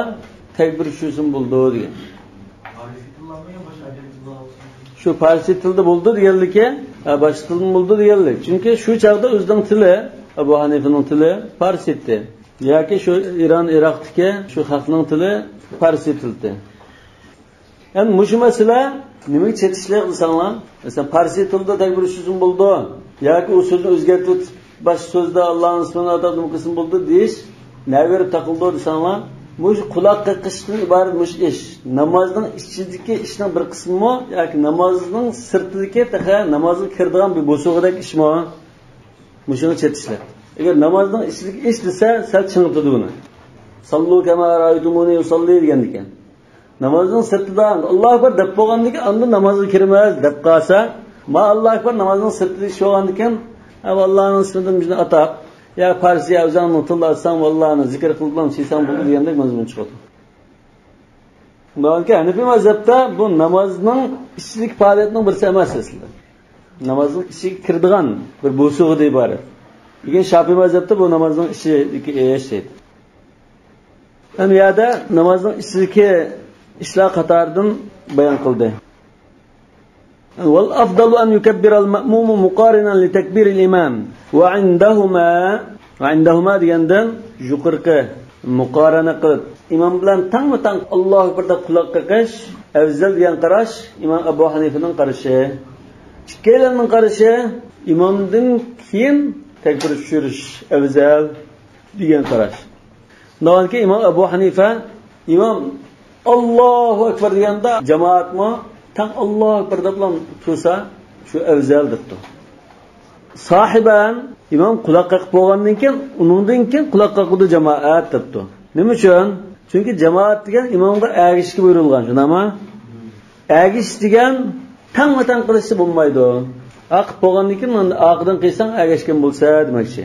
تەكبىر چۈشۈرسىمۇ بولىدۇ دېگەن. شۇ پارسىي تىلدا بولىدۇ دېگەنلىكى، ھە، باشقا تىلدىمۇ بولىدۇ دېگەنلىك. چۈنكى شۇ چاغدا ئۆزىنىڭ تىلى، ئەبۇ ھەنىفىنىڭ تىلى پارسىي ئىدى. ياكى شۇ ئىران، ئىراقتىكى شۇ خەقنىڭ تىلى پارسىي تىلى. ئەمدى مۇشۇ مەسىلە نېمىگە چېتىشلىق دېسەڭلار، مەسىلەن، پارسىي تىلدا تەكبىر چۈشۈرسىمۇ بولىدۇ، ياكى ئۇ سۆزنى ئۆزگەرتىپ باشقا سۆزدە ئاللانىڭ ئىسمىنى ئاتاپ نېمە قىلسىمۇ بولىدۇ دېيىش نەگە بېرىپ تاقىلىدۇ دېسەڭلار، مۇشۇ قۇلاق قېقىشتىن ئىبارەت مۇشۇ ئىش. نامازنىڭ ئىچىدىكى ئىشنىڭ بىر قىسمىمۇ ياكى نامازنىڭ سىرتىدىكى تېخى نامازغا كىرىدىغان بىر بوسۇغىدەك ئىشمۇ؟ مۇشۇنى چېتىشلىق. ئەگەر نامازنىڭ ئىچىدىكى ئىش دېسە، سەل چىڭىتىدۇ بۇنى. ساللۇ كەما رائەيتۇمۇنى ئۇساللى دېگەندىكىن. نامازنىڭ سىرتىدا ئاللاھۇ ئەكبەر دەپ بولغاندىكىن، ئاندىن نامازغا كىرمەس دەپ قالسا، ما ئاللاھۇ ئەكبەر نامازنىڭ سىرتىدا ئىش بولغاندىكىن، ھە، ئاللانىڭ ئىسمىدىن بىزنى ئاتاپ، يا پارسىيە ئۆزۈڭنىڭ تىلىدا ئاتساڭ، ئاللانى زىكىر قىلىپ سىيساڭ بولدى دېگەندەك مەزمۇن چىقىدۇ. شۇنداقكى ھەنىفىي مەزھەپتە بۇ نامازنىڭ ئىچىدىكى پائالىيەتنىڭ بىرسى ئەمەس ئەسلىدە. نامازنىڭ ئىچىگە كىرىدىغان بىر بوسۇغىدىن ئىبارەت. لېكىن شاپىئىي مەزھەپتە بۇ نامازنىڭ ئىچىدىكى ئىش دەيدۇ. ھەم يەردە نامازنىڭ ئىچىدىكى ئىشلار قاتارىدىن بايان قىلدى. والأفضل أن يكبر المأموم مقارنا لتكبير الإمام. وعندهما، وعندهما دېگەندىن يۇقىرىقى مۇقارەنە قىلىپ، ئىمام بىلەن تەڭمۇ تەڭ ئاللاھۇ ئەكبەر دەپ قۇلاق قېقىش ئەۋزەل دېگەن قاراش ئىمام ئەبۇ ھەنىفىنىڭ قارىشى. ئىككىيلەننىڭ قارىشى ئىمامدىن كېيىن تەكبىر چۈشۈرۈش ئەۋزەل دېگەن قاراش. شۇنداقكى ئىمام ئەبۇ ھەنىفە، ئىمام ئاللاھۇ ئەكبەر دېگەندە جامائەتمۇ تەڭ ئاللاھۇ ئەكبەر دەپلا تۇرسا، شۇ ئەۋزەل دەپتۇ. ساھىبەن، ئىمام قۇلاق قېقىپ بولغاندىن كېيىن، ئۇنىڭدىن كېيىن قۇلاق قاقىدۇ جامائەت دەپتۇ. نېمە ئۈچۈن؟ چۈنكى جامائەت دېگەن ئىمامغا ئەگىشىشكە بۇيرۇلغان، شۇنداقمۇ؟ ئەگىشىش دېگەن تەڭمۇ تەڭ قىلىشسا بولمايدۇ. ئاقىپ بولغاندىن كېيىن ئارقىدىن قىلساڭ ئەگەشكەن بولسا دېمەكچى.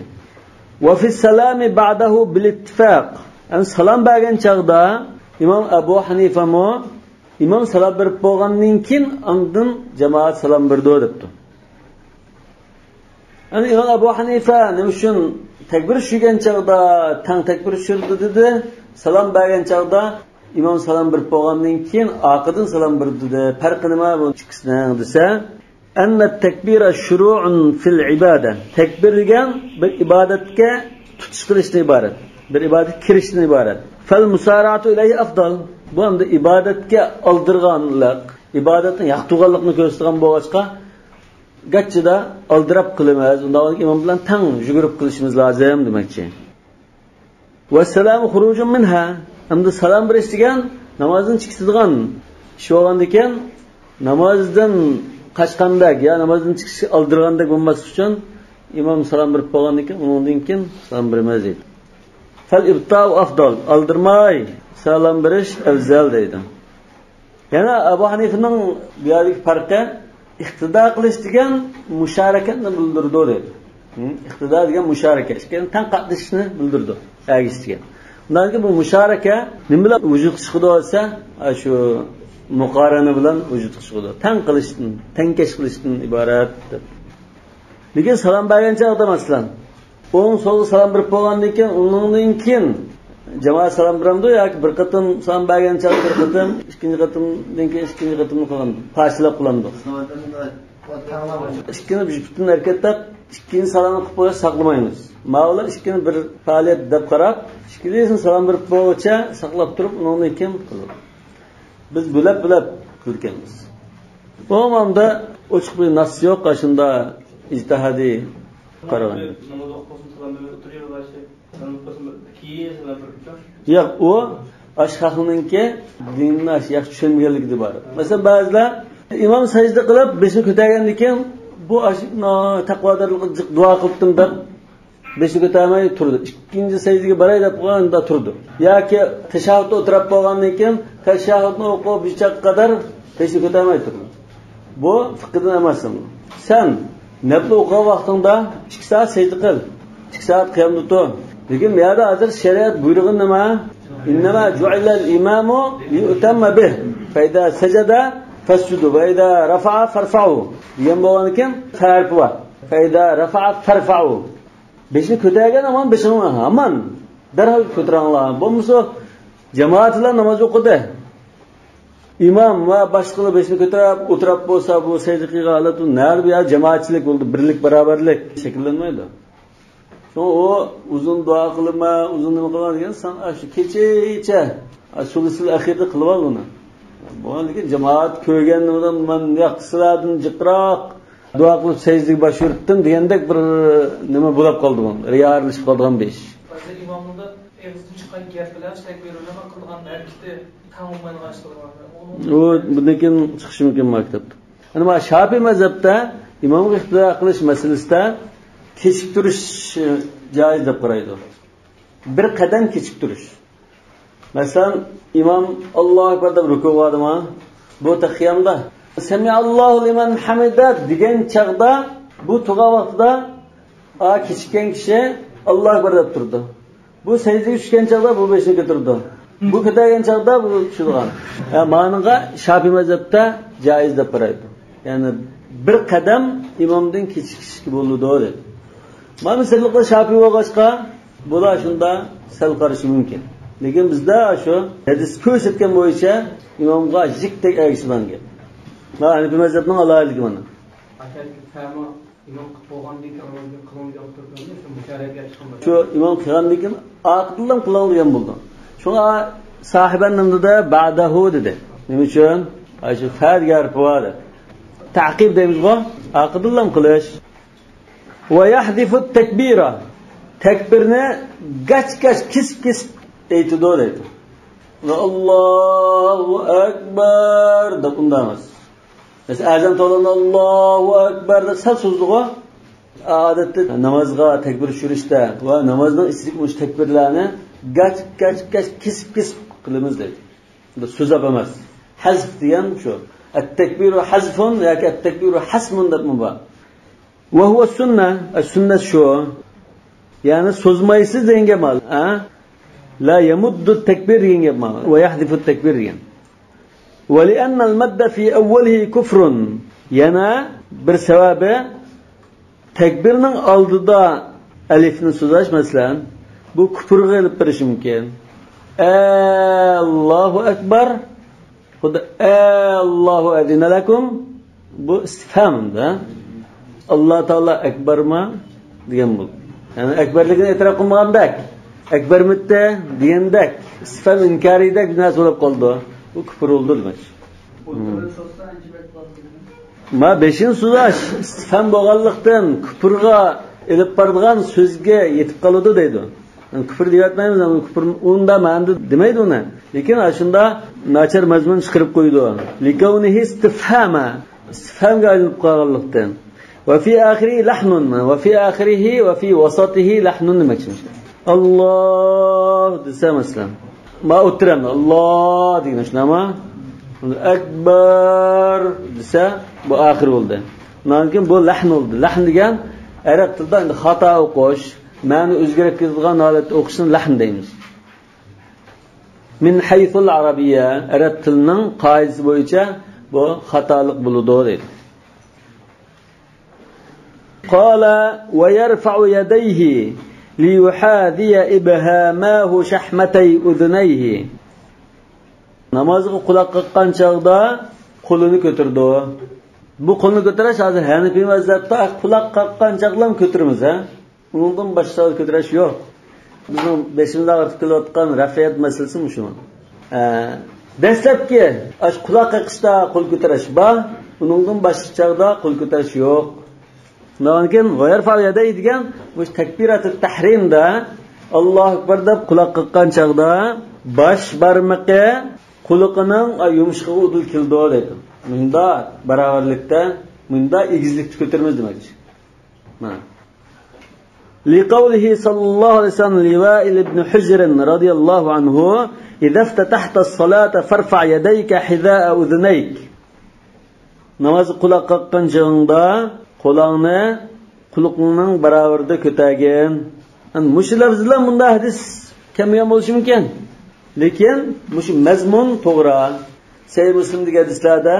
وفي السلام بعده بالاتفاق. يەنى سالام بەرگەن چاغدا ئىمام ئەبۇ ھەنىفەمۇ ئىمام سالام بېرىپ بولغاندىن كېيىن ئاندىن جامائەت سالام بېرىدۇ دەپتۇ. يەنى ئىمام ئەبۇ ھەنىفە نېمە ئۈچۈن تەكبىر چۈشۈرگەن چاغدا تەڭ تەكبىر چۈشۈرىدۇ دېدى، سالام بەرگەن چاغدا ئىمام سالام بېرىپ بولغاندىن كېيىن ئارقىدىن سالام بېرىدۇ دېدى. پەرقى نېمە بۇ ئىككىسىنىڭ دېسە، أن التكبير شروع في العبادة. تەكبىر دېگەن بىر ئىبادەتكە تۇتۇش قىلىشتىن ئىبارەت. بىر ئىبادەتكە كىرىشتىن ئىبارەت. فالمسارعة إليه أفضل. بۇ ئەمدى ئىبادەتكە ئالدىرىغانلىق، ئىبادەتنى ياقتۇرغانلىقنى كۆرسىتىدىغان بولغاچقا، گاچچىدا ئالدىراپ قىلىمىز، ئۇنداق بولغاندا ئىمام بىلەن تەڭ يۈگۈرۈپ قىلىشىمىز لازىم دېمەكچى. والسلام خروج منها. ئەمدى سالام بېرىش دېگەن نامازدىن چىقىدىغان ئىش بولغاندىكىن، نامازدىن قاچقاندەك يا نامازدىن چىقىشقا ئالدىرىغاندەك بولماسلىق ئۈچۈن، ئىمام سالام بېرىپ بولغاندىن كېيىن، ئۇنىڭدىن كېيىن سالام بېرىمىز دەيدۇ. فالإبطاء أفضل. ئالدىرىماي سالام بېرىش ئەۋزەل دەيدۇ. يەنە ئەبۇ ھەنىفىنىڭ بۇ يەردىكى پەرقى، ئىقتىدا قىلىش دېگەن مۇشارەكەتنى بىلدۈرىدۇ دەيدۇ. ھە؟ ئىقتىدا دېگەن مۇشارەكە، ئىككىنى تەڭ قاتنىشىشنى بىلدۈرىدۇ، ئەگىشىش دېگەن. ئۇنداق بۇ مۇشارەكە نېمە بىلەن ۋۇجۇدقا چىقىدۇ دېسە، ئاشۇ مۇقارەنە بىلەن ۋۇجۇدقا چىقىدۇ. تەڭ قىلىشتىن، تەڭكەش قىلىشتىن ئىبارەت دەپ. لېكىن سالام بەرگەن چاغدا، مەسىلەن، ئوڭ سولغا سالام بېرىپ بولغاندىن كېيىن، ئۇنىڭدىن كېيىن جامائەت سالام بېرەمدۇ ياكى بىر قېتىم سالام بەرگەن چاغدا بىر قېتىم، ئىككىنچى قېتىمدىن كېيىن ئىككىنچى قېتىمنى قىلامدۇ، پارچىلاپ قىلامدۇ؟ ئىككىنى بىر پۈتۈن ھەرىكەتلەپ، ئىككىنچى سالامنى قىلىپ قويۇپ ساقلىمايمىز. ماۋۇلار ئىككىنى بىر پائالىيەت دەپ قاراپ، ئىككىلىسىنى سالام بېرىپ بولغۇچە ساقلاپ تۇرۇپ، ئۇنىڭدىن كېيىن قىلىدۇ. بىز بۆلەپ-بۆلەپ قىلىدىكەنمىز. ئومۇمدا ئوچۇق بىر نەس يوق، ئاشۇنداق ئىجتىھادىي قارىغان. ناماز ئوقۇسۇن، سالام بەرمەي ئولتۇرۇۋېرىۋالىشى. ناماز ئوقۇسۇن، كېيىن سالام بېرىپچۇ. ياق، ئۇ ئاشۇ خەقنىڭكى دىننى ئاشۇ ياخشى چۈشەنمىگەنلىكىدىن ئىبارەت. مەسىلەن، بەزىلەر ئىمام سەجدە قىلىپ، بېشىنى كۆتەرگەندىن كېيىن، بۇ ئاشۇ تەقۋادارلىققا جىق دۇئا قىلىپتىم دەپ، بېشىنى كۆتەرمەي تۇرىدۇ. ئىككىنچى سەجدىگە باراي دەپ قويغاندا تۇرىدۇ. ياكى تەشەھھۇدتا ئولتۇرۇپ بولغاندىن كېيىن، تەشەھھۇدنى ئوقۇپ بىر چاغقا قەدەر بېشىنى كۆتەرمەي تۇرىدۇ. بۇ فىقھىدىن ئەمەس. سەن نەپلى ئوقۇغان ۋاقتىڭدا ئىككى سائەت سەجدە قىل، ئىككى سائەت قىيامدا تۇر. لېكىن بۇ يەردە ھازىر شەرىئەت بۇيرۇغىنى نېمە؟ إنما جعل الإمام ليؤتم به، فإذا سجد فاسجدوا، وإذا رفع فارفعوا دېگەن بولغاندىكىن، فەرقى بار. فإذا رفع فارفعوا. بېشىنى كۆتەرگەن ھامان بېشىڭنى ھامان دەرھال كۆتۈرۈڭلار. بولمىسا جامائەت بىلەن ناماز ئوقۇدى. ئىمام ۋە باشقىلار بېشىنى كۆتۈرۈپ ئولتۇرۇپ بولسا، بۇ سەجدە قىلغان ھالەتتە نەدە بۇ يەردە جامائەتچىلىك بولىدۇ، بىرلىك، باراۋەرلىك شەكىللەنمەيدۇ. شۇڭا ئۇ ئۇزۇن دۇئا قىلىمەن، ئۇزۇن نېمە قىلىمەن دېگەن، سەن ئاشۇ كېچىچە، ئاشۇ سۇلسىل ئەخىردا قىلىۋال ئۇنى. بۇ لېكىن جامائەت كۆرگەندىن مەن ياق سىلەردىن جىقراق دۇئا قىلىپ سەجدىگە باش ئۇرتتۇم دېگەندەك بىر نېمە بولاپ قالدى بۇ. رىيالىشىپ قالىدىغان بىر ئىش. بەزى ئىماملاردا ئېغىزدىن چىققان گەپ بىلەن تەكبىر بىلەن قىلىدىغان ھەرىكىتى تەڭ بولمايدىغان ئىشلار بار. ئۇ بۇندىن كېيىن چىقىشى مۇمكىن ماكتەپتە. ئەمما شافىي مەزھەپتە ئىمامغا ئىقتىدا قىلىش مەسىلىسىدە كېچىكتۈرۈش جائىز دەپ قارايدۇ. بىر قەدەم كېچىكتۈرۈش. مەسىلەن، ئىمام ئاللاھۇ ئەكبەر دەپ رۇكۇغا باردىما؟ بۇ تەخىيەمدە سەمىئەللاھۇ لىمەن ھەمىدە دېگەن چاغدا، بۇ تۇرغان ۋاقتىدا، ئا، كېچىككەن كىشى ئاللاھۇ ئەكبەر دەپ تۇرىدۇ. بۇ سەجدىگە چۈشكەن چاغدا بۇ بېشىنى كۆتۈرىدۇ. بۇ كۆتەرگەن چاغدا بۇ چۈشىدىغان. ھە، مانىڭغا شافىي مەزھەپتە جائىز دەپ قارايدۇ. يەنى بىر قەدەم ئىمامدىن كېچىكىشكە بولىدۇ دەيدۇ. مانا سىرلىقلار شافىي بولغاچقا، بۇلار شۇندا سەل قارىشى مۇمكىن. لېكىن بىزدە شۇ ھەدىس كۆرسەتكەن بويىچە ئىمامغا يىپتەك ئەگىشىدىغان گەپ. مانا ھەنىفىي مەزھەپنىڭ ئالاھىدىلىكى مانا. ئاشۇ ئىمام قىلىپ بولغاندىن كېيىن نامازنى قىلىڭ دېگەن تۇردى، شۇ مۇشارەكە چىققان. شۇ ئىمام قىلغاندىن كېيىن ئارقىدىنلا قىلىڭ دېگەن بولدى. شۇڭا ساھىبەن نېمىدە بەدەھۇ دېدى. نېمە ئۈچۈن؟ ئاشۇ فە دېگەن ھەرپى بار دەپ. تەقىب دەيمىزغۇ؟ ئارقىدىنلا قىلىش. ۋە يەھزىفۇت تەكبىرە. تەكبىرنى گاچ-گاچ، كېسىپ-كېسىپ ئېيتىدۇ دەيدۇ. ۋە ئاللاھۇ ئەكبەر دەپ ئۇنداق ئەمەس. مەسىلەن، ئەزان توۋلىغاندا ئاللاھۇ ئەكبەر دەپ سەل سوزىدىغۇ. ئادەتتە نامازغا تەكبىر چۈشۈرۈشتە ۋە نامازنىڭ ئىچىدىكى مۇشۇ تەكبىرلەرنى گاچ، گاچ، گاچ، كېسىپ، كېسىپ قىلىمىز دەيدۇ. بۇ سۆزلەپ ئەمەس. ھەزف دېگەن شۇ. ئەتتەكبىرۇ ھەزفۇن ياكى ئەتتەكبىرۇ ھەسمۇن دەپمۇ بار. ۋە ھۇۋە سۈننە. ئە، سۈننەت شۇ. يەنى سوزمايسىز دېگەن گەپ مانا. ئە؟ لا يەمۇددۇ تەكبىر دېگەن گەپ مانا. ۋە يەھزىفۇ تەكبىر دېگەن. ولأن المد في أوله كفر. يەنە بىر سەۋەبى، تەكبىرنىڭ ئالدىدا ئەلىفنى سوزۇش، مەسىلەن، بۇ كۇپۇرغا ئېلىپ بېرىشى مۇمكىن. ئاللاھۇ ئەكبەر، خۇدا، ئاللاھۇ ئەزىنە لەكۇم، بۇ ئىستىفھامدا، ئاللا تائالا ئەكبەرما دېگەن بولدى. يەنى ئەكبەرلىكىنى ئېتىراپ قىلمىغاندەك، ئەكبەرمىتتە دېگەندەك، ئىستىفھام ئىنكارىدەك بىر نەرسە بولۇپ قالدى. بۇ كۇپۇر بولدى دېمەك. ما بېشىنى سوزاش ئىستىفھام بولغانلىقتىن، كۇپۇرغا ئېلىپ بارىدىغان سۆزگە يېتىپ قالىدۇ دەيدۇ. يەنى كۇپۇر دېيەتمەيمىز، يەنى كۇپۇر ئۇندا مەنىدە دېمەيدۇ ئۇنى. لېكىن ئاشۇندا ناچار مەزمۇن چىقىرىپ قويىدۇ. لىكەۋنىھى ئىستىفھاما. ئىستىفھامغا ئايلىنىپ قالغانلىقتىن. ۋە فى ئاخىرىھى لەھنۇن. ۋە فى ئاخىرىھى ۋە فى ۋەسەتىھى لەھنۇن دېمەكچى. ئاللا دېسە مەسىلەن. ما ئوتتۇرا ئاللا دېگەن شۇنداقمۇ؟ ئەكبەر دېسە بۇ ئاخىر بولدى. ئۇنىڭدىن كېيىن بۇ لەھن بولدى. لەھن دېگەن ئەرەب تىلىدا ئەمدى خاتا ئوقۇش، مەنە ئۆزگىرىپ كېتىدىغان ھالەتتە ئوقۇشنى لەھن دەيمىز. مىن ھەيسۇل ئەرەبىيە، ئەرەب تىلىنىڭ قائىدىسى بويىچە بۇ خاتالىق بولىدۇ دەيدۇ. قال ويرفع يديه ليحاذي إبهاماه شحمتي أذنيه. نامازغا قۇلاق قاققان چاغدا قولىنى كۆتۈرىدۇ. بۇ قولنى كۆتۈرۈش ھازىر ھەنىپىي مەزھەپتە قۇلاق قاققان چاغلام كۆتۈرىمىز، ھە؟ ئۇنىڭدىن باشقا كۆتۈرۈش يوق. بىزنىڭ بېشىمىزدا ئاغرىتىپ كېلىۋاتقان رەفئىيەت مەسىلىسى مۇشۇ. ئە، دەسلەپكى ئاش قۇلاق قېقىشتا قول كۆتۈرۈش بار، ئۇنىڭدىن باشقا چاغدا قول كۆتۈرۈش يوق. ئۇنىڭدىن كېيىن ۋەيەرفەئۇ يەدەيھى دېگەن مۇشۇ تەكبىراتۇ تەھرىمدا ئاللاھۇ ئەكبەر دەپ قۇلاق قېققان چاغدا باش بارمىقى قۇلىقىنىڭ يۇمشىقىغا ئۇدۇل كېلىدۇ دەيدۇ. مۇندا باراۋەرلىكتە، مۇندا ئېگىزلىكتە كۆتۈرىمىز دېمەكچى. مانا. لقوله صلى الله عليه وسلم لوائل بن حجر رضي الله عنه: إذا افتتحت الصلاة فارفع يديك حذاء أذنيك. نامازغا قۇلاق قاققان چېغىڭدا قولۇڭنى قۇلىقىڭنىڭ باراۋىرىدا كۆتەرگىن. ئەنە مۇشۇ لەپزىدە مۇنداق ھەدىس كەلمىگەن بولۇشى مۇمكىن. لېكىن مۇشۇ مەزمۇن توغرا. سەھىھ مۇسلىمدىكى ھەدىسلەردە،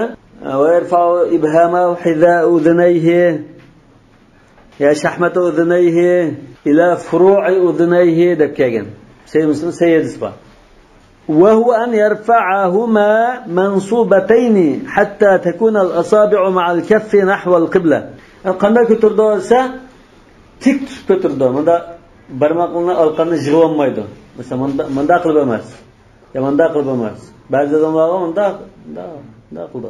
ويرفع إبهامه حذاء أذنيه يا شحمة أذنيه إلى فروع أذنيه دەپ كەلگەن. سەھىھ مۇسلىم سەھىھ ھەدىس بار. وهو أن يرفعهما منصوبتين حتى تكون الأصابع مع الكف نحو القبلة. قانداق كۆتۈرىدۇ دېسە، تىك تۇتۇپ كۆتۈرىدۇ. مۇنداق بارماقلىرىنى ئالىقىنى يىغىۋالمايدۇ. مەسىلەن، مۇندا-، مۇنداق قىلىپ ئەمەس. يا مۇنداق قىلىپ ئەمەس. بەزى ئادەملەرگە مۇنداق، مۇنداق، مۇنداق قىلىدۇ.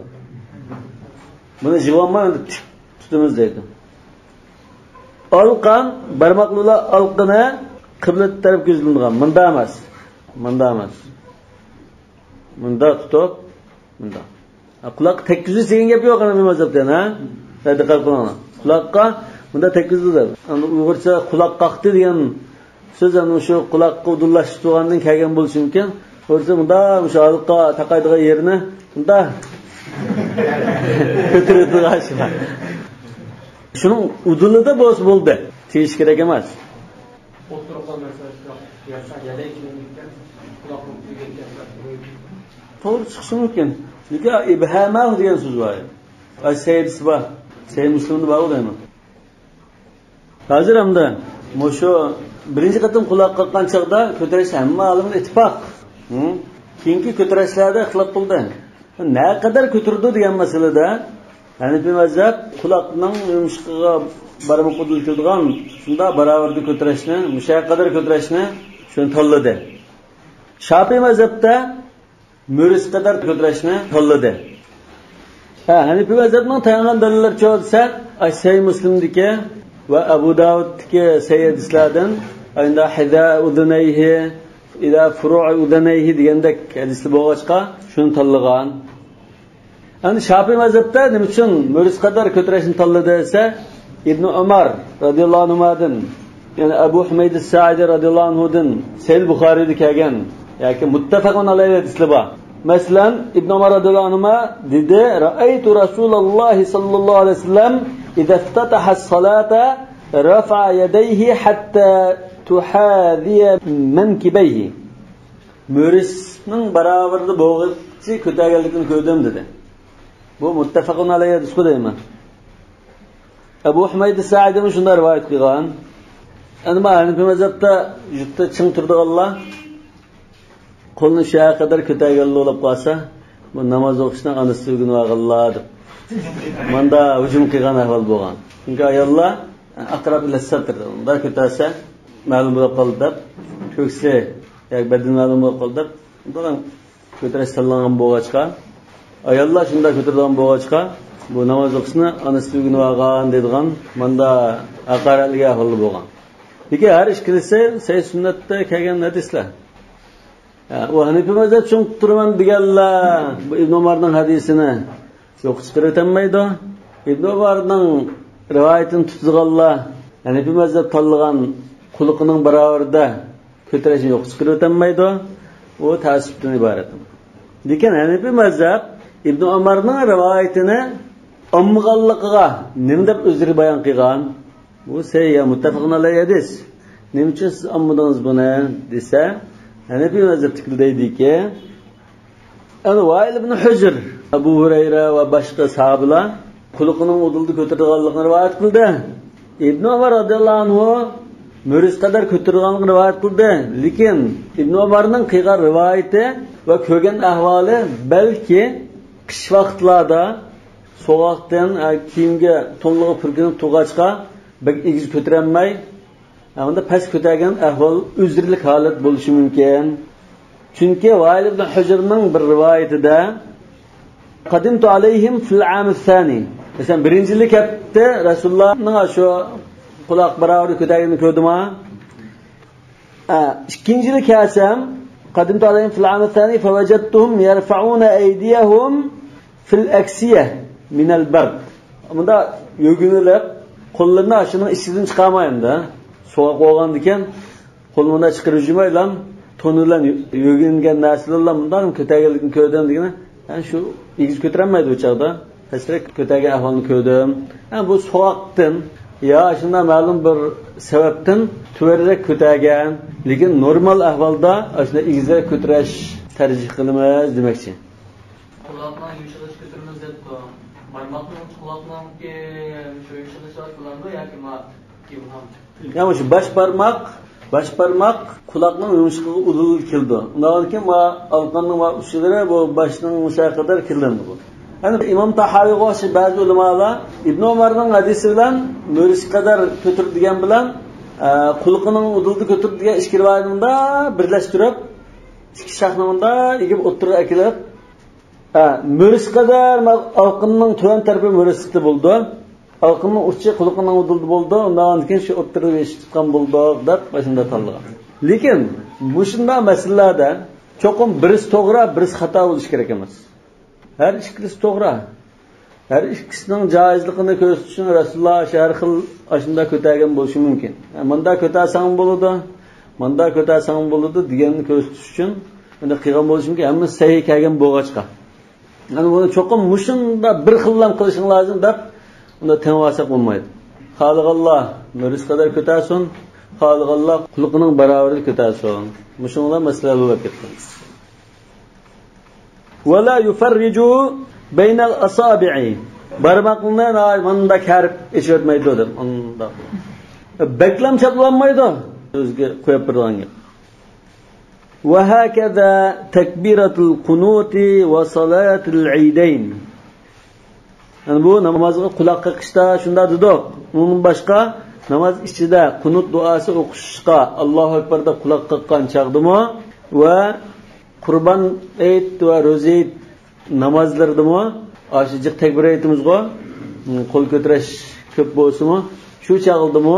بۇنى يىغىۋالماي، ئەمدى تىك تۇتىمىز دەيدۇ. ئالىقان، بارماقلىرى ئالىقىنى قىبلە تەرەپكە يۈزلىنىدىغان. مۇنداق ئەمەس. مۇنداق ئەمەس. مۇنداق تۇتۇپ، مۇنداق. ھە، قۇلاققا تەگكۈزۈش دېگەن گەپ يوق، ئەنە بۇ مەزھەپتە، ھە؟ ھە، دىققەت قىلىڭلار. قۇلاققا مۇنداق تەگكۈزدى دەپ. ئەنە ئۇيغۇرچە قۇلاق قاقتى دېگەن سۆز ئەنە شۇ قۇلاققا ئۇدۇللاشتۇرغاندىن كەلگەن بولۇشى مۇمكىن. ئۇيغۇرچە مۇنداق، مۇشۇ ھالقا تاقايدىغان يېرىنى مۇنداق كۆتۈرۈۋېتىدىغان ئىش بار. شۇنىڭ ئۇدۇلىدا بولسا بولدى. تېگىشى كېرەك ئەمەس. ئوتتۇرىغا مەسىلەن، شۇنداق يەدەك كىيىملىككەن، قۇلاقنىڭ تۈگەن. توغرا چىقىشى مۇمكىن. لېكىن ئىبھاماھ دېگەن سۆز بار. ئاي، سەھىھىدىسى بار. سەھىھ مۇسلىمدا بار ئۇ دەيمەن. ھازىر ئەمدى مۇشۇ بىرىنچى قېتىم قۇلاق قاققان چاغدا كۆتۈرۈش ھەممە ئالىمدا ئىتتىپاق. ھە؟ كېيىنكى كۆتۈرۈشلەردە ئىختىلاپ بولدى. نەقەدەر كۆتۈرىدۇ دېگەن مەسىلىدە ھەنىپىي مەزھەپ قۇلاقنىڭ يۇمشىقىغا بارمىقى ئۇدۇل كېلىدىغان، شۇنداق باراۋەردە كۆتۈرۈشنى، مۇشۇ قەدەر كۆتۈرۈشنى شۇنى تاللىدى. شاپىئىي مەزھەپتە مۈرىسى قەدەر كۆتۈرۈشنى تاللىدى. ھە، ھەنىپىي مەزھەپنىڭ تايانغان دەلىللىرى چۇ دېسە، ئاي، سەھىھ مۇسلىمدىكى ۋە ئەبۇ داۋۇدتىكى سەھىھ ھەدىسلەردىن، ئايندا ھىزا ئۇزۇنەيھى، ئىلا فۇرۇئى ئۇزۇنەيھى دېگەندەك ھەدىسلەر بولغاچقا، شۇنى تاللىغان. ئەمدى شاپىئىي مەزھەپتە نېمە ئۈچۈن مۈرىسى قەدەر كۆتۈرۈشنى تاللىدى دېسە، ئىبنى ئۆمەر رەزىياللاھۇ ئەنھۇمادىن، يەنى ئەبۇ ھۇمەيدى سائىدى رەزىياللاھۇ ئەنھۇدىن سەھىھ بۇخارىيدا كەلگەن ياكى مۇتتەپەقۇن ئەلەيھى ھەدىسلەر بار. مەسىلەن، ئىبنى ئۆمەر رەزىياللاھۇ ئەنھۇما دېدى، رەئەيتۇ رەسۇلەللاھى سەللەللاھۇ ئەلەيھى ۋەسەللەم ئىزەفتەتەھەس سەلاتە رەفەئە يەدەيھى ھەتتا تۇھازىيە مەنكىبەيھى. مۈرىسىنىڭ باراۋىرىدا بولغۇچە كۆتەرگەنلىكىنى كۆردۈم دېدى. بۇ مۇتتەپەقۇن ئەلەيھى ھەدىسقۇ دەيمەن. ئەبۇ ھۇمەيدى سائىدىمۇ شۇنداق رىۋايەت قىلغان. ئەمما ھەنىپىي مەزھەپتە يۇرتتا چىڭ تۇرىدىغانلار قولنى شۇ قەدەر كۆتەرگەنلا بولۇپ قالسا، بۇ ناماز ئوقۇشنىڭ ئانىسى ئۆگىنىۋالغانلار دەپ. ماندا ھۇجۇم قىلغان ئەھۋال بولغان. چۈنكى ئاياللار ئەقرەب ئىلەسسەتىر، مۇنداق كۆتەرسە مەلۇم بولۇپ قالدى دەپ، كۆكسى ياكى بەدىنى مەلۇم بولۇپ قالدى دەپ، مۇنداق كۆتۈرۈش سالغان بولغاچقا، ئاياللار شۇنداق كۆتۈرىدىغان بولغاچقا، بۇ ناماز ئوقۇشنى ئانىسى ئۆگىنىۋالغان دەيدىغان ماندا ھاقارەتلىك ئەھۋالدا بولغان. لېكىن ھەر ئىككىلىسى سەھىھ سۈننەتتە كەلگەن ھەدىسلەر. ھە، ئۇ ھەنىفىي مەزھەپ چوڭ تۇتۇپ تۇرىمەن دېگەنلەر بۇ ئىبن ئۆمەرنىڭ ھەدىسىنى يوققا چىقىرىۋېتەلمەيدۇ. ئىبن ئۆمەرنىڭ رىۋايىتىنى تۇتىدىغانلار ھەنىفىي مەزھەپ تاللىغان قۇلىقىنىڭ باراۋىرىدا كۆتۈرۈشنى يوققا چىقىرىۋېتەلمەيدۇ. ئۇ تەئەسسۇپتىن ئىبارەت. لېكىن ھەنىفىي مەزھەپ ئىبن ئۆمەرنىڭ رىۋايىتىنى ئالمىغانلىقىغا نېمە دەپ ئۆزرە بايان قىلغان؟ بۇ سەھىھ، مۇتتەپەقۇن ئەلەيھى ھەدىس. نېمە ئۈچۈن سىز ئالمىدىڭىز بۇنى دېسە، ھەنەفىي مەزھەپتىكىلەر دەيدىكى، ئەنە ۋائىل ئىبن ھۇجر، ئەبۇ ھۇرەيرە ۋە باشقا ساھابىلار قۇلىقىنىڭ ئۇدۇلدا كۆتۈرىدىغانلىقىنى رىۋايەت قىلدى. ئىبن ئۆمەر رازىياللاھۇ ئەنھۇ مۈرىسى قەدەر كۆتۈرىدىغانلىقىنى رىۋايەت قىلدى. لېكىن ئىبن ئۆمەرنىڭ قىلغان رىۋايىتى ۋە كۆرگەن ئەھۋالى بەلكى قىش ۋاقىتلاردا سوغۇقتىن، ئە، كىيىمگە، تونلىرىغا پۈركىنىپ تۇرغاچقا، بەك ئېگىز كۆتۈرەلمەي، ئە، ئۇنداق پەس كۆتەرگەن ئەھۋال ئۆزرىلىك ھالەت بولۇشى مۇمكىن. چۈنكى ۋائىل ئىبن ھۇجرنىڭ بىر رىۋايىتىدە، قدمت عليهم في العام الثاني. مەسىلەن، بىرىنچى يىلى كەپتۇ، رەسۇلۇللانىڭ شۇ قۇلاق باراۋىرى كۆتەرگىنىنى كۆردۈم ھە. ئە، ئىككىنچى يىلى كەلسەم، قدمت عليهم في العام الثاني فوجدتهم يرفعون أيديهم في الأكسية من البرد. مۇنداق يۆگىنىلىپ، قوللىرىنى ئاشۇنىڭ ئىچىدىن چىقارمايدۇ. سوغۇق بولغاندىكىن، قولىنى مۇنداق چىقىرىپ يۈرمەيلا، تون بىلەن يۆگىنىگەن نەرسىلەرلا مۇنداق كۆتەرگەنلىكىنى كۆردۈم دېگىنى، يەنى شۇ ئېگىز كۆتۈرەلمەيدۇ ئۇ چاغدا. پەسرەك كۆتەرگەن ئەھۋالنى كۆردۈم. ھە، بۇ سوغۇقتىن يا شۇنداق مەلۇم بىر سەۋەبتىن تۆۋەنرەك كۆتەرگەن، لېكىن نورمال ئەھۋالدا ئاشۇنداق ئېگىزرەك كۆتۈرۈش تەرجىھ قىلىمىز دېمەكچى. قۇلاقنىڭ يۇمشىغىچى كۆتۈرىمىز دەپتۇ. بارماقنىڭ، قۇلاقنىڭكى شۇ يۇمشىغىچى بولامدۇ ياكى ما ئىبھام؟ يەنى شۇ باش بارماق، باش بارماق قۇلاقنىڭ يۇمشىقىغا ئۇدۇل كېلىدۇ. ئۇنداقتىن كېيىن ما ئالىقاننىڭ ما ئۇچلىرى بۇ باشنىڭ مۇشۇ قەدەر كېلىدۇ بۇ. يەنى ئىمام تاھاۋىغا ئوخشاش بەزى ئۆلىمالار ئىبن ئۆمەرنىڭ ھەدىسى بىلەن مۈرىسى قەدەر كۆتۈردى دېگەن بىلەن، ئە، قۇلىقىنىڭ ئۇدۇلدا كۆتۈردى دېگەن ئىككى رىۋايەتنى مۇنداق بىرلەشتۈرۈپ، ئىككى شاخنى مۇنداق ئېگىپ ئوتتۇرىغا ئەكېلىپ، ھە، مۈرىسى قەدەر ما ئالىقاننىڭ تۆۋەن تەرىپى مۈرىسىدە بولىدۇ. ئالىقاننىڭ ئۇچى قۇلىقىنىڭ ئۇدۇلدا بولىدۇ. ئۇنداقتىن كېيىن شۇ ئوتتۇرىدا ئېشىپ چىققان بولدۇق دەپ مۇشۇنداق تاللىغان. لېكىن مۇشۇنداق مەسىلىلەردە چوقۇم بىرسى توغرا، بىرسى خاتا بولۇشى كېرەك ئەمەس. ھەر ئىككىلىسى توغرا. ھەر ئىككىسىنىڭ جائىزلىقىنى كۆرسىتىش ئۈچۈن رەسۇلۇللا ھەر خىل ئاشۇنداق كۆتەرگەن بولۇشى مۇمكىن. ھە، مۇنداق كۆتەرسەڭمۇ بولىدۇ، مۇنداق كۆتەرسەڭمۇ بولىدۇ دېگەننى كۆرسىتىش ئۈچۈن، مۇنداق قىلغان بولۇشى مۇمكىن. ھەممىسى سەھىھ كەلگەن بولغاچقا. يەنى بۇنى چوقۇم مۇشۇنداق بىر خىللا قىلىشىڭ لازىم دەپ، ئۇنداق تېڭىۋالساق بولمايدۇ. خالىغانلار مۈرىسى قەدەر كۆتەرسۇن، خالىغانلار قۇلىقىنىڭ باراۋىرىدا كۆتەرسۇن. مۇشۇنىڭ بىلەن مەسىلە ھەل بولۇپ كەتتى. ولا يفرج بين الأصابع. بارماقلىرىنى مۇنداق كەرىپ ئېچىۋەتمەيدۇ دەپ، مۇنداق. بەكلەم چاتلانمايدۇ. ئۆزىگە قويۇپ بېرىدىغان گەپ. وهكذا تكبيرة القنوت وصلاة العيدين. يەنى بۇ نامازغا قۇلاق قېقىشتا شۇنداق دېدۇق. ئۇنىڭدىن باشقا ناماز ئىچىدە قۇنۇت دۇئاسى ئوقۇشقا، ئاللاھۇ ئەكبەر دەپ قۇلاق قېققان چاغدىمۇ ۋە قۇربان ھېيت ۋە روزا ھېيت نامازلىرىدىمۇ، ئاشۇ جىق تەكبىر ئېيتىمىزغۇ، قول كۆتۈرۈش كۆپ بولسىمۇ، شۇ چاغدىمۇ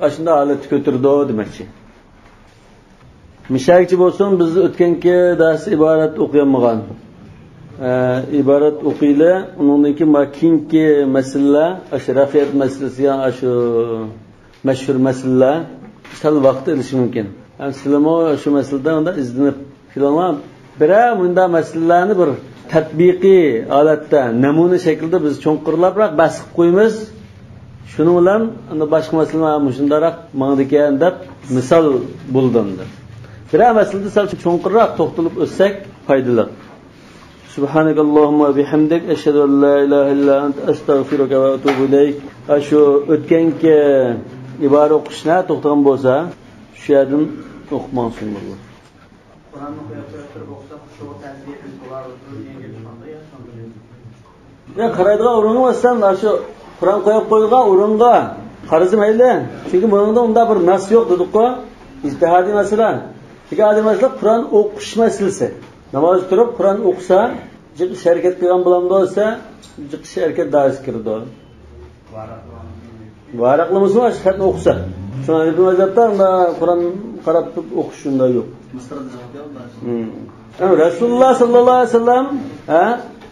ئاشۇنداق ھالەتتە كۆتۈرىدۇ دېمەكچى. مۇشەگىچە بولسۇن، بىز ئۆتكەنكى دەرس ئىبارەت ئوقۇيالمىغان. ئە، ئىبارەت ئوقۇيلى، ئۇنىڭدىن كېيىن مانا كېيىنكى مەسىلىلەر، ئاشۇ رەفئىيەت مەسىلىسى، يەنى ئاشۇ مەشھۇر مەسىلىلەر سەل ۋاقىت ئېلىشى مۇمكىن. ھەم سىلىمۇ شۇ مەسىلىدە ئۇنداق ئىزدىنىپ كېلىڭلار. بىرەر مۇنداق مەسىلىلەرنى بىر تەتبىقىي ھالەتتە، نەمۇنە شەكلىدە بىز چوڭقۇرلاپراق بەھس قىلىپ قويىمىز. شۇنىڭ بىلەن ئەمدى باشقا مەسىلىلەر مۇشۇنداقراق ماڭىدىكەن دەپ مىسال بولىدۇ ئەمدى. بىرەر مەسىلىدە سەل چوڭقۇرراق توختىلىپ ئۆتسەك پايدىلىق. سبحانك اللهم وبحمدك، أشهد أن لا إله إلا أنت، أستغفرك وأتوب إليك. ئاشۇ ئۆتكەنكى ئىبارە ئوقۇش نەدە توختىغان بولسا، شۇ يەردىن ئوقۇپ ماڭسۇن بولىدۇ. قۇرئاننى قويۇپ قويۇپ تۇرۇپ ئوقۇساق، شۇ تەسىرى بىز بولار دېگەن گەپ چىقمامدۇ يا؟ يا، قارايدىغان ئورۇنغا مەسىلەن، مانا شۇ قۇرئان قويۇپ قويۇلغان ئورۇنغا قارىسا مەيلى. چۈنكى بۇنىڭدا ئۇنداق بىر نەس يوق دېدۇققۇ. ئىجتىھادىي مەسىلە. چۈنكى ھازىر مەسىلە قۇرئان ئوقۇش مەسىلىسى. ناماز تۇرۇپ قۇرئان ئوقۇسا، جىق ئىش ھەرىكەت قىلغان بولامدۇ دېسە، جىق ئىش ھەرىكەت دائىرىسىگە كىرىدۇ. ۋاراقلىمىسىمۇ ئاشۇ خەتنى ئوقۇسا. شۇڭا ئىبن ھەجەردە ئۇنداق قۇرئان قاراپ تۇرۇپ ئوقۇش شۇنداق يوق. مىسىردا جاۋاب يوق. ھىم. ئەمما رەسۇلۇللا ساللاللاھۇ ئەلەيھى ۋەسەللەم، ھە؟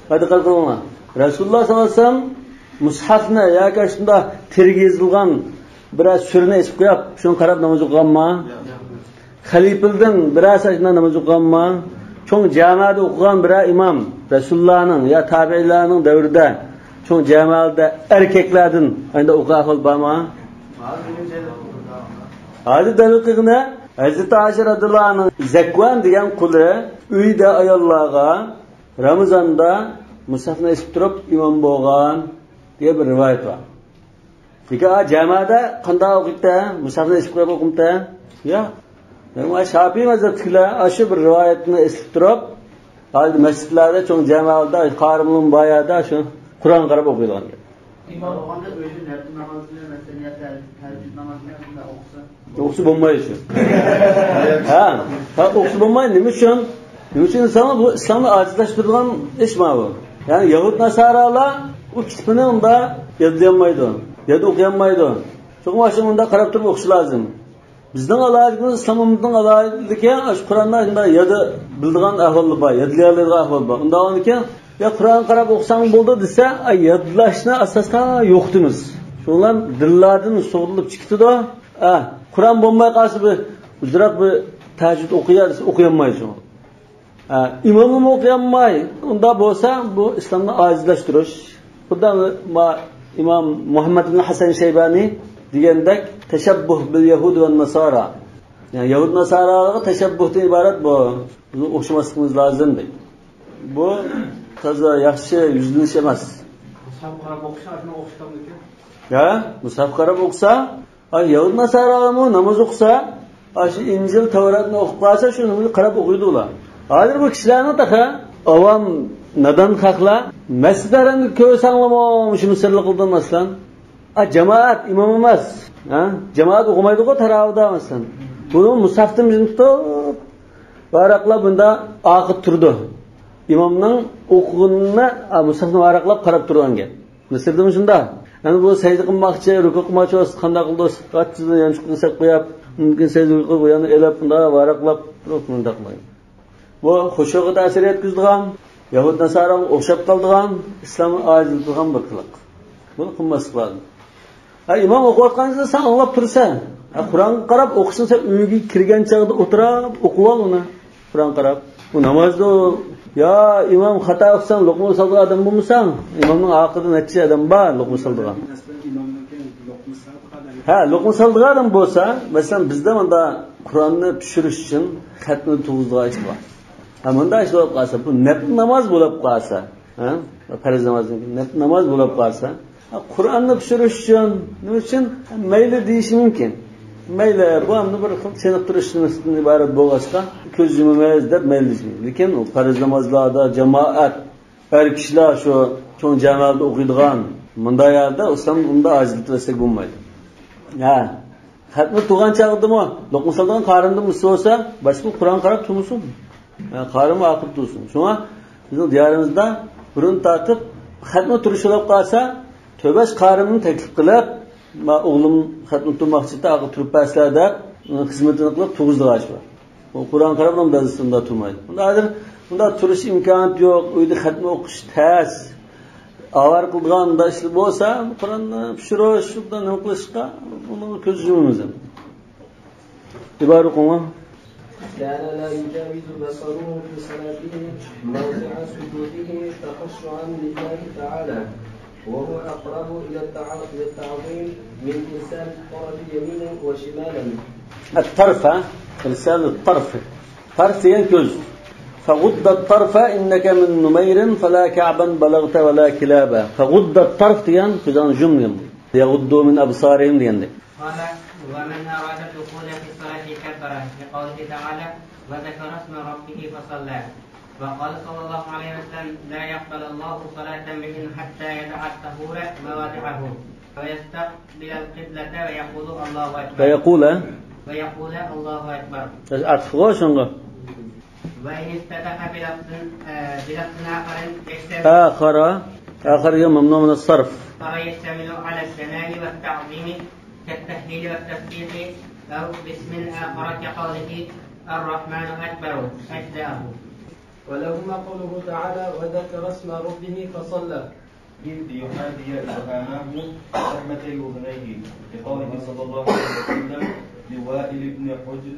ھە، دىققەت قىلىڭلار. رەسۇلۇللا ساللاللاھۇ ئەلەيھى ۋەسەللەم مۇسھەفنى ياكى شۇنداق تېرىگە يېزىلغان بىرەر سۈرىنى ئېچىپ قويۇپ، شۇنى قاراپ ناماز ئوقۇغانما؟ ياق. خەلىپىلىدىن بىرەرسى ئاشۇنداق ناماز ئوقۇغانما؟ چوڭ جامائەتتە ئوقۇغان بىرەر ئىمام، رەسۇلۇللانىڭ يا تابىئىنلارنىڭ دەۋرىدە چوڭ جامائەتتە ئەركەكلەردىن ئاشۇنداق ئوقۇغان ئەھۋال بارمۇ؟ ھازىر دەلىل قىلغىنى، ھەزرىتى ئائىشە رەزىياللاھۇ ئەنھانىڭ زەكۋان دېگەن قۇلى ئۆيدە ئاياللارغا رامىزاندا مۇسھەفنى ئېچىپ تۇرۇپ ئىمام بولغان دېگەن بىر رىۋايەت بار. لېكىن ئا جامائەتتە قانداق ئوقۇيتتى؟ مۇسھەفنى ئېچىپ قويۇپ ئوقۇيتتى؟ ياق. دېمەك، شاپىئىي مەزھەپتىكىلەر ئاشۇ بىر رىۋايەتنى ئېسىپ تۇرۇپ، ھازىر مەسچىتلەردە، چوڭ جامائەتلەردە، قارىمۇ بار يەردە شۇ قۇرئانغا قاراپ ئوقۇيدىغان گەپ. ئىمام بولغاندا ئۆيدە نەپلى نامازنى، مەسىلەن، يا تە-، تەھەججۇد نامازىنى شۇنداق ئوقۇسا؟ ئوقۇسا بولمايدۇ شۇ. ھە، ھە، ئوقۇسا بولمايدۇ. نېمە ئۈچۈن؟ نېمە ئۈچۈن دېسەڭلار، بۇ ئىسلامنى ئاجىزلاشتۇرىدىغان ئىش مانا بۇ. يەنى يەھۇد ناسارالار ئۇ كىتابنى ئۇنداق يادلىيالمايدۇ، ياد ئوقۇيالمايدۇ. شۇڭا شۇ ئۇنداق قاراپ تۇرۇپ ئوقۇشى لازىم. بىزنىڭ ئالاھىدىلىكىمىز، ئىسلام ئۈممىتىنىڭ ئالاھىدىلىكى، ئاشۇ قۇرئاندا شۇنداق ياد بىلىدىغان ئەھۋاللار بار، يادلىيالايدىغان ئەھۋال بار. ئۇنداق بولغاندىكىن، يا قۇرئان قاراپ ئوقۇساڭ بولدى دېسە، ئاي، يادلاشنى ئاساستا يوقىتىمىز. شۇنىڭ بىلەن دىللاردىن سۇغۇرۇلۇپ چىقىدۇ. ئا، قۇرئان بولماي قالسا، بىر ئۇزراق بىر تەھەججۇد ئوقۇيا دېسە، ئوقۇيالمايدۇ شۇ. ئا، ئىماممۇ ئوقۇيالماي، ئۇنداق بولسا، بۇ ئىسلامنى ئاجىزلاشتۇرۇش. خۇددى ما-، ئىمام مۇھەممەد ئىبن ھەسەن شەيبانى دېگەندەك، تەشەببۇھ بىل يەھۇد ۋە ناسارا. يەنى يەھۇد ناسارالارغا تەشەببۇھتىن ئىبارەت بۇ. بۇنى ئوخشىماسلىقىمىز لازىم دەيدۇ. بۇ تازا ياخشى يۈزلىنىش ئەمەس. مۇسھەف قاراپ ئوقۇشى ئاشۇنى ئوخشىتامدىكىن؟ يا، مۇسھەف قاراپ ئوقۇسا، ئاي، يەھۇد ناسارالارمۇ ناماز ئوقۇسا، ئاشۇ ئىنجىل، تەۋراتنى ئوقۇپ قالسا، شۇنى قاراپ ئوقۇيدۇ ئۇلار. ھازىر بۇ كىشىلەرنىڭ تېخى ئاۋام، نادان خەقلەر مەسچىت ھەرەمدە كۆرسەڭلارمۇ مۇشۇ مىسىرلىقلىدىن مەسىلەن. ئا، جامائەت ئىمام ئەمەس. ھە؟ جامائەت ئوقۇمايدىغۇ تاراۋىدا مەسىلەن. بۇنى مۇسھەفتىن بىلىپ تۇرۇپ، ۋاراقلاپ بۇنداق ئارقىدا تۇرىدۇ. ئىمامنىڭ ئوقۇغىنىنى، ئا، مۇسھەفنى ۋاراقلاپ قاراپ تۇرغان گەپ. مىسىردىمۇ شۇنداق. يەنى بۇ سەجدە قىلماقچى، رۇكۇ قىلماقچى بولسا قانداق قىلىدۇ؟ قاچىدىن يانچۇقىنى سەپ قويۇپ، مۇمكىن سەجدە رۇكۇ بۇ يەرنى ئېلىپ، بۇنداق ۋاراقلاپ تۇرۇپ، مۇنداق قىلىدۇ. بۇ خۇشۇغا تەسىر يەتكۈزىدىغان، يەھۇد ناسارىغا ئوخشاپ قالىدىغان، ئىسلامنى ئاجىزلىتىدىغان بىر قىلىق. بۇنى قىلماسلىق لازىم. ھە، ئىمام ئوقۇۋاتقاندا سەن ئاڭلاپ تۇرىسەن. ھە، قۇرئانغا قاراپ ئوقۇسىنى سەن ئۆيگە كىرگەن چاغدا ئولتۇرۇپ ئوقۇۋال ئۇنى. قۇرئان قاراپ. بۇ نامازدا، يا ئىمام خاتا قىلساڭ، لوقما سالىدىغان ئادەم بولمىساڭ، ئىمامنىڭ ئارقىدا نەچچە ئادەم بار لوقما سالىدىغان. ھە، لوقما سالىدىغان ئادەم بولسا، مەسىلەن، بىزدە مۇندا قۇرئاننى پىشۇرۇش ئۈچۈن خەتنە تۇرغۇزىدىغان ئىش بار. ھە، مۇنداق ئىش بولۇپ قالسا، بۇ نەپلى ناماز بولۇپ قالسا، ھە، پەرز نامازدىن كېيىن نەپلى ناماز بولۇپ قالسا، ھە، قۇرئاننى پىشۇرۇش ئۈچۈن، نېمە ئۈچۈن؟ مەيلى دېيىشى مۇمكىن. مەيلى، بۇ ئەمدى بىر خىل چېنىقتۇرۇشتىن ئىبارەت بولغاچقا، كۆز يۇمىمىز دەپ مەيلى دېيىشى مۇمكىن. لېكىن ئۇ پەرز نامازلاردا جامائەت، ئەر كىشىلەر شۇ چوڭ جامائەتتە ئوقۇيدىغان مۇنداق يەردە ئۇسلام ئۇنداق ئاجىزلىتىۋەتسەك بولمايدۇ. ھە، خەتنە تۇرغان چاغدىمۇ، لوقما سالىدىغان قارىمدىمۇ بولسا، باشقا قۇرئان قاراپ تۇرمىسۇن. ھە، قارىمۇ ئاقىپ تۇرسۇن. شۇڭا بىزنىڭ دىيارىمىزدا بۇرۇن تارتىپ خەتنە تۇرۇش بولۇپ قالسا، تۆت بەش قارىمنى تەكلىپ قىلىپ، ما ئوغلۇم خەتنە تۇرماقچى، ئاغا تۇرۇپ بەرسىلە دەپ، خىزمىتىنى قىلىپ تۇرغۇزىدىغان ئىش بار. ئۇ قۇرئان قاراپ دادىسى ئۇنداق تۇرمايدۇ. ئۇندا ھازىر ئۇنداق تۇرۇش ئىمكانىيىتى يوق، ئۆيدە خەتنە ئوقۇش تەس، ئاۋارە قىلىدىغان مۇنداق ئىشلار بولسا، قۇرئاننى پىشۇرۇش، شۇنداق نېمە قىلىشقا، ئۇنىڭغا كۆز يۇمىمىز. ئىبارە ئوقۇڭلار. كان لا يجاوز بصره في صلاته موضع سجوده تخشعا لله تعالى، وهو أقرب إلى التع-، إلى التعظيم من إرسال الطرف يمينا وشمالا. الطرف، إرسال الطرف. تەرەپ دېگەن كۆز. فغض الطرف إنك من نمير فلا كعبا بلغت ولا كلابا. فغض الطرف دېگەن كۆزۈڭنى يۇم دېگەن. يغضوا من أبصارهم دېگەندەك. قال: ومن أراد الدخول في الصلاة كبر، لقوله تعالى: وذكر اسم ربه فصلى. وقال صلى الله عليه وسلم: لا يقبل الله صلاة امرئ حتى يدع الطهور مواضعه ويستقبل القبلة ويقول: الله أكبر. ويقول. ويقول: الله أكبر. ئەتىپقۇ شۇڭغا. وإن افتتح بلفظ، آه، بلفظ آخر يشتمل. آخر. آخر ممنوع من الصرف. آخر يشتمل على الثناء والتعظيم كالتهليل والتسبيح أو باسم آخر كقوله: الرحمن أكبر، أجزأه. ولهما قوله تعالى: وذكر اسم ربه فصلى. إذ يحاذي إبهاماه رحمتي أذنيه، لقوله صلى الله عليه وسلم: لوائل بن حجر،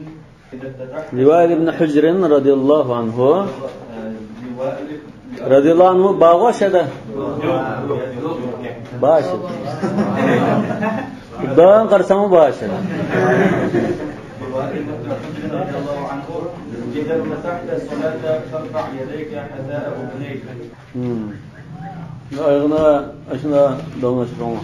إذا افتتحت لوائل بن حجر رضي الله عنه. لوائل بن رضي الله عنه بارغۇ شەدە. بار شەدە. داۋان قارىساڭمۇ بار شەدە. لوائل بن حجر رضي الله عنه: إذا افتتحت الصلاة فارفع يديك حذاء أذنيك. Hmm. Ayağını aşına dalmıştırma.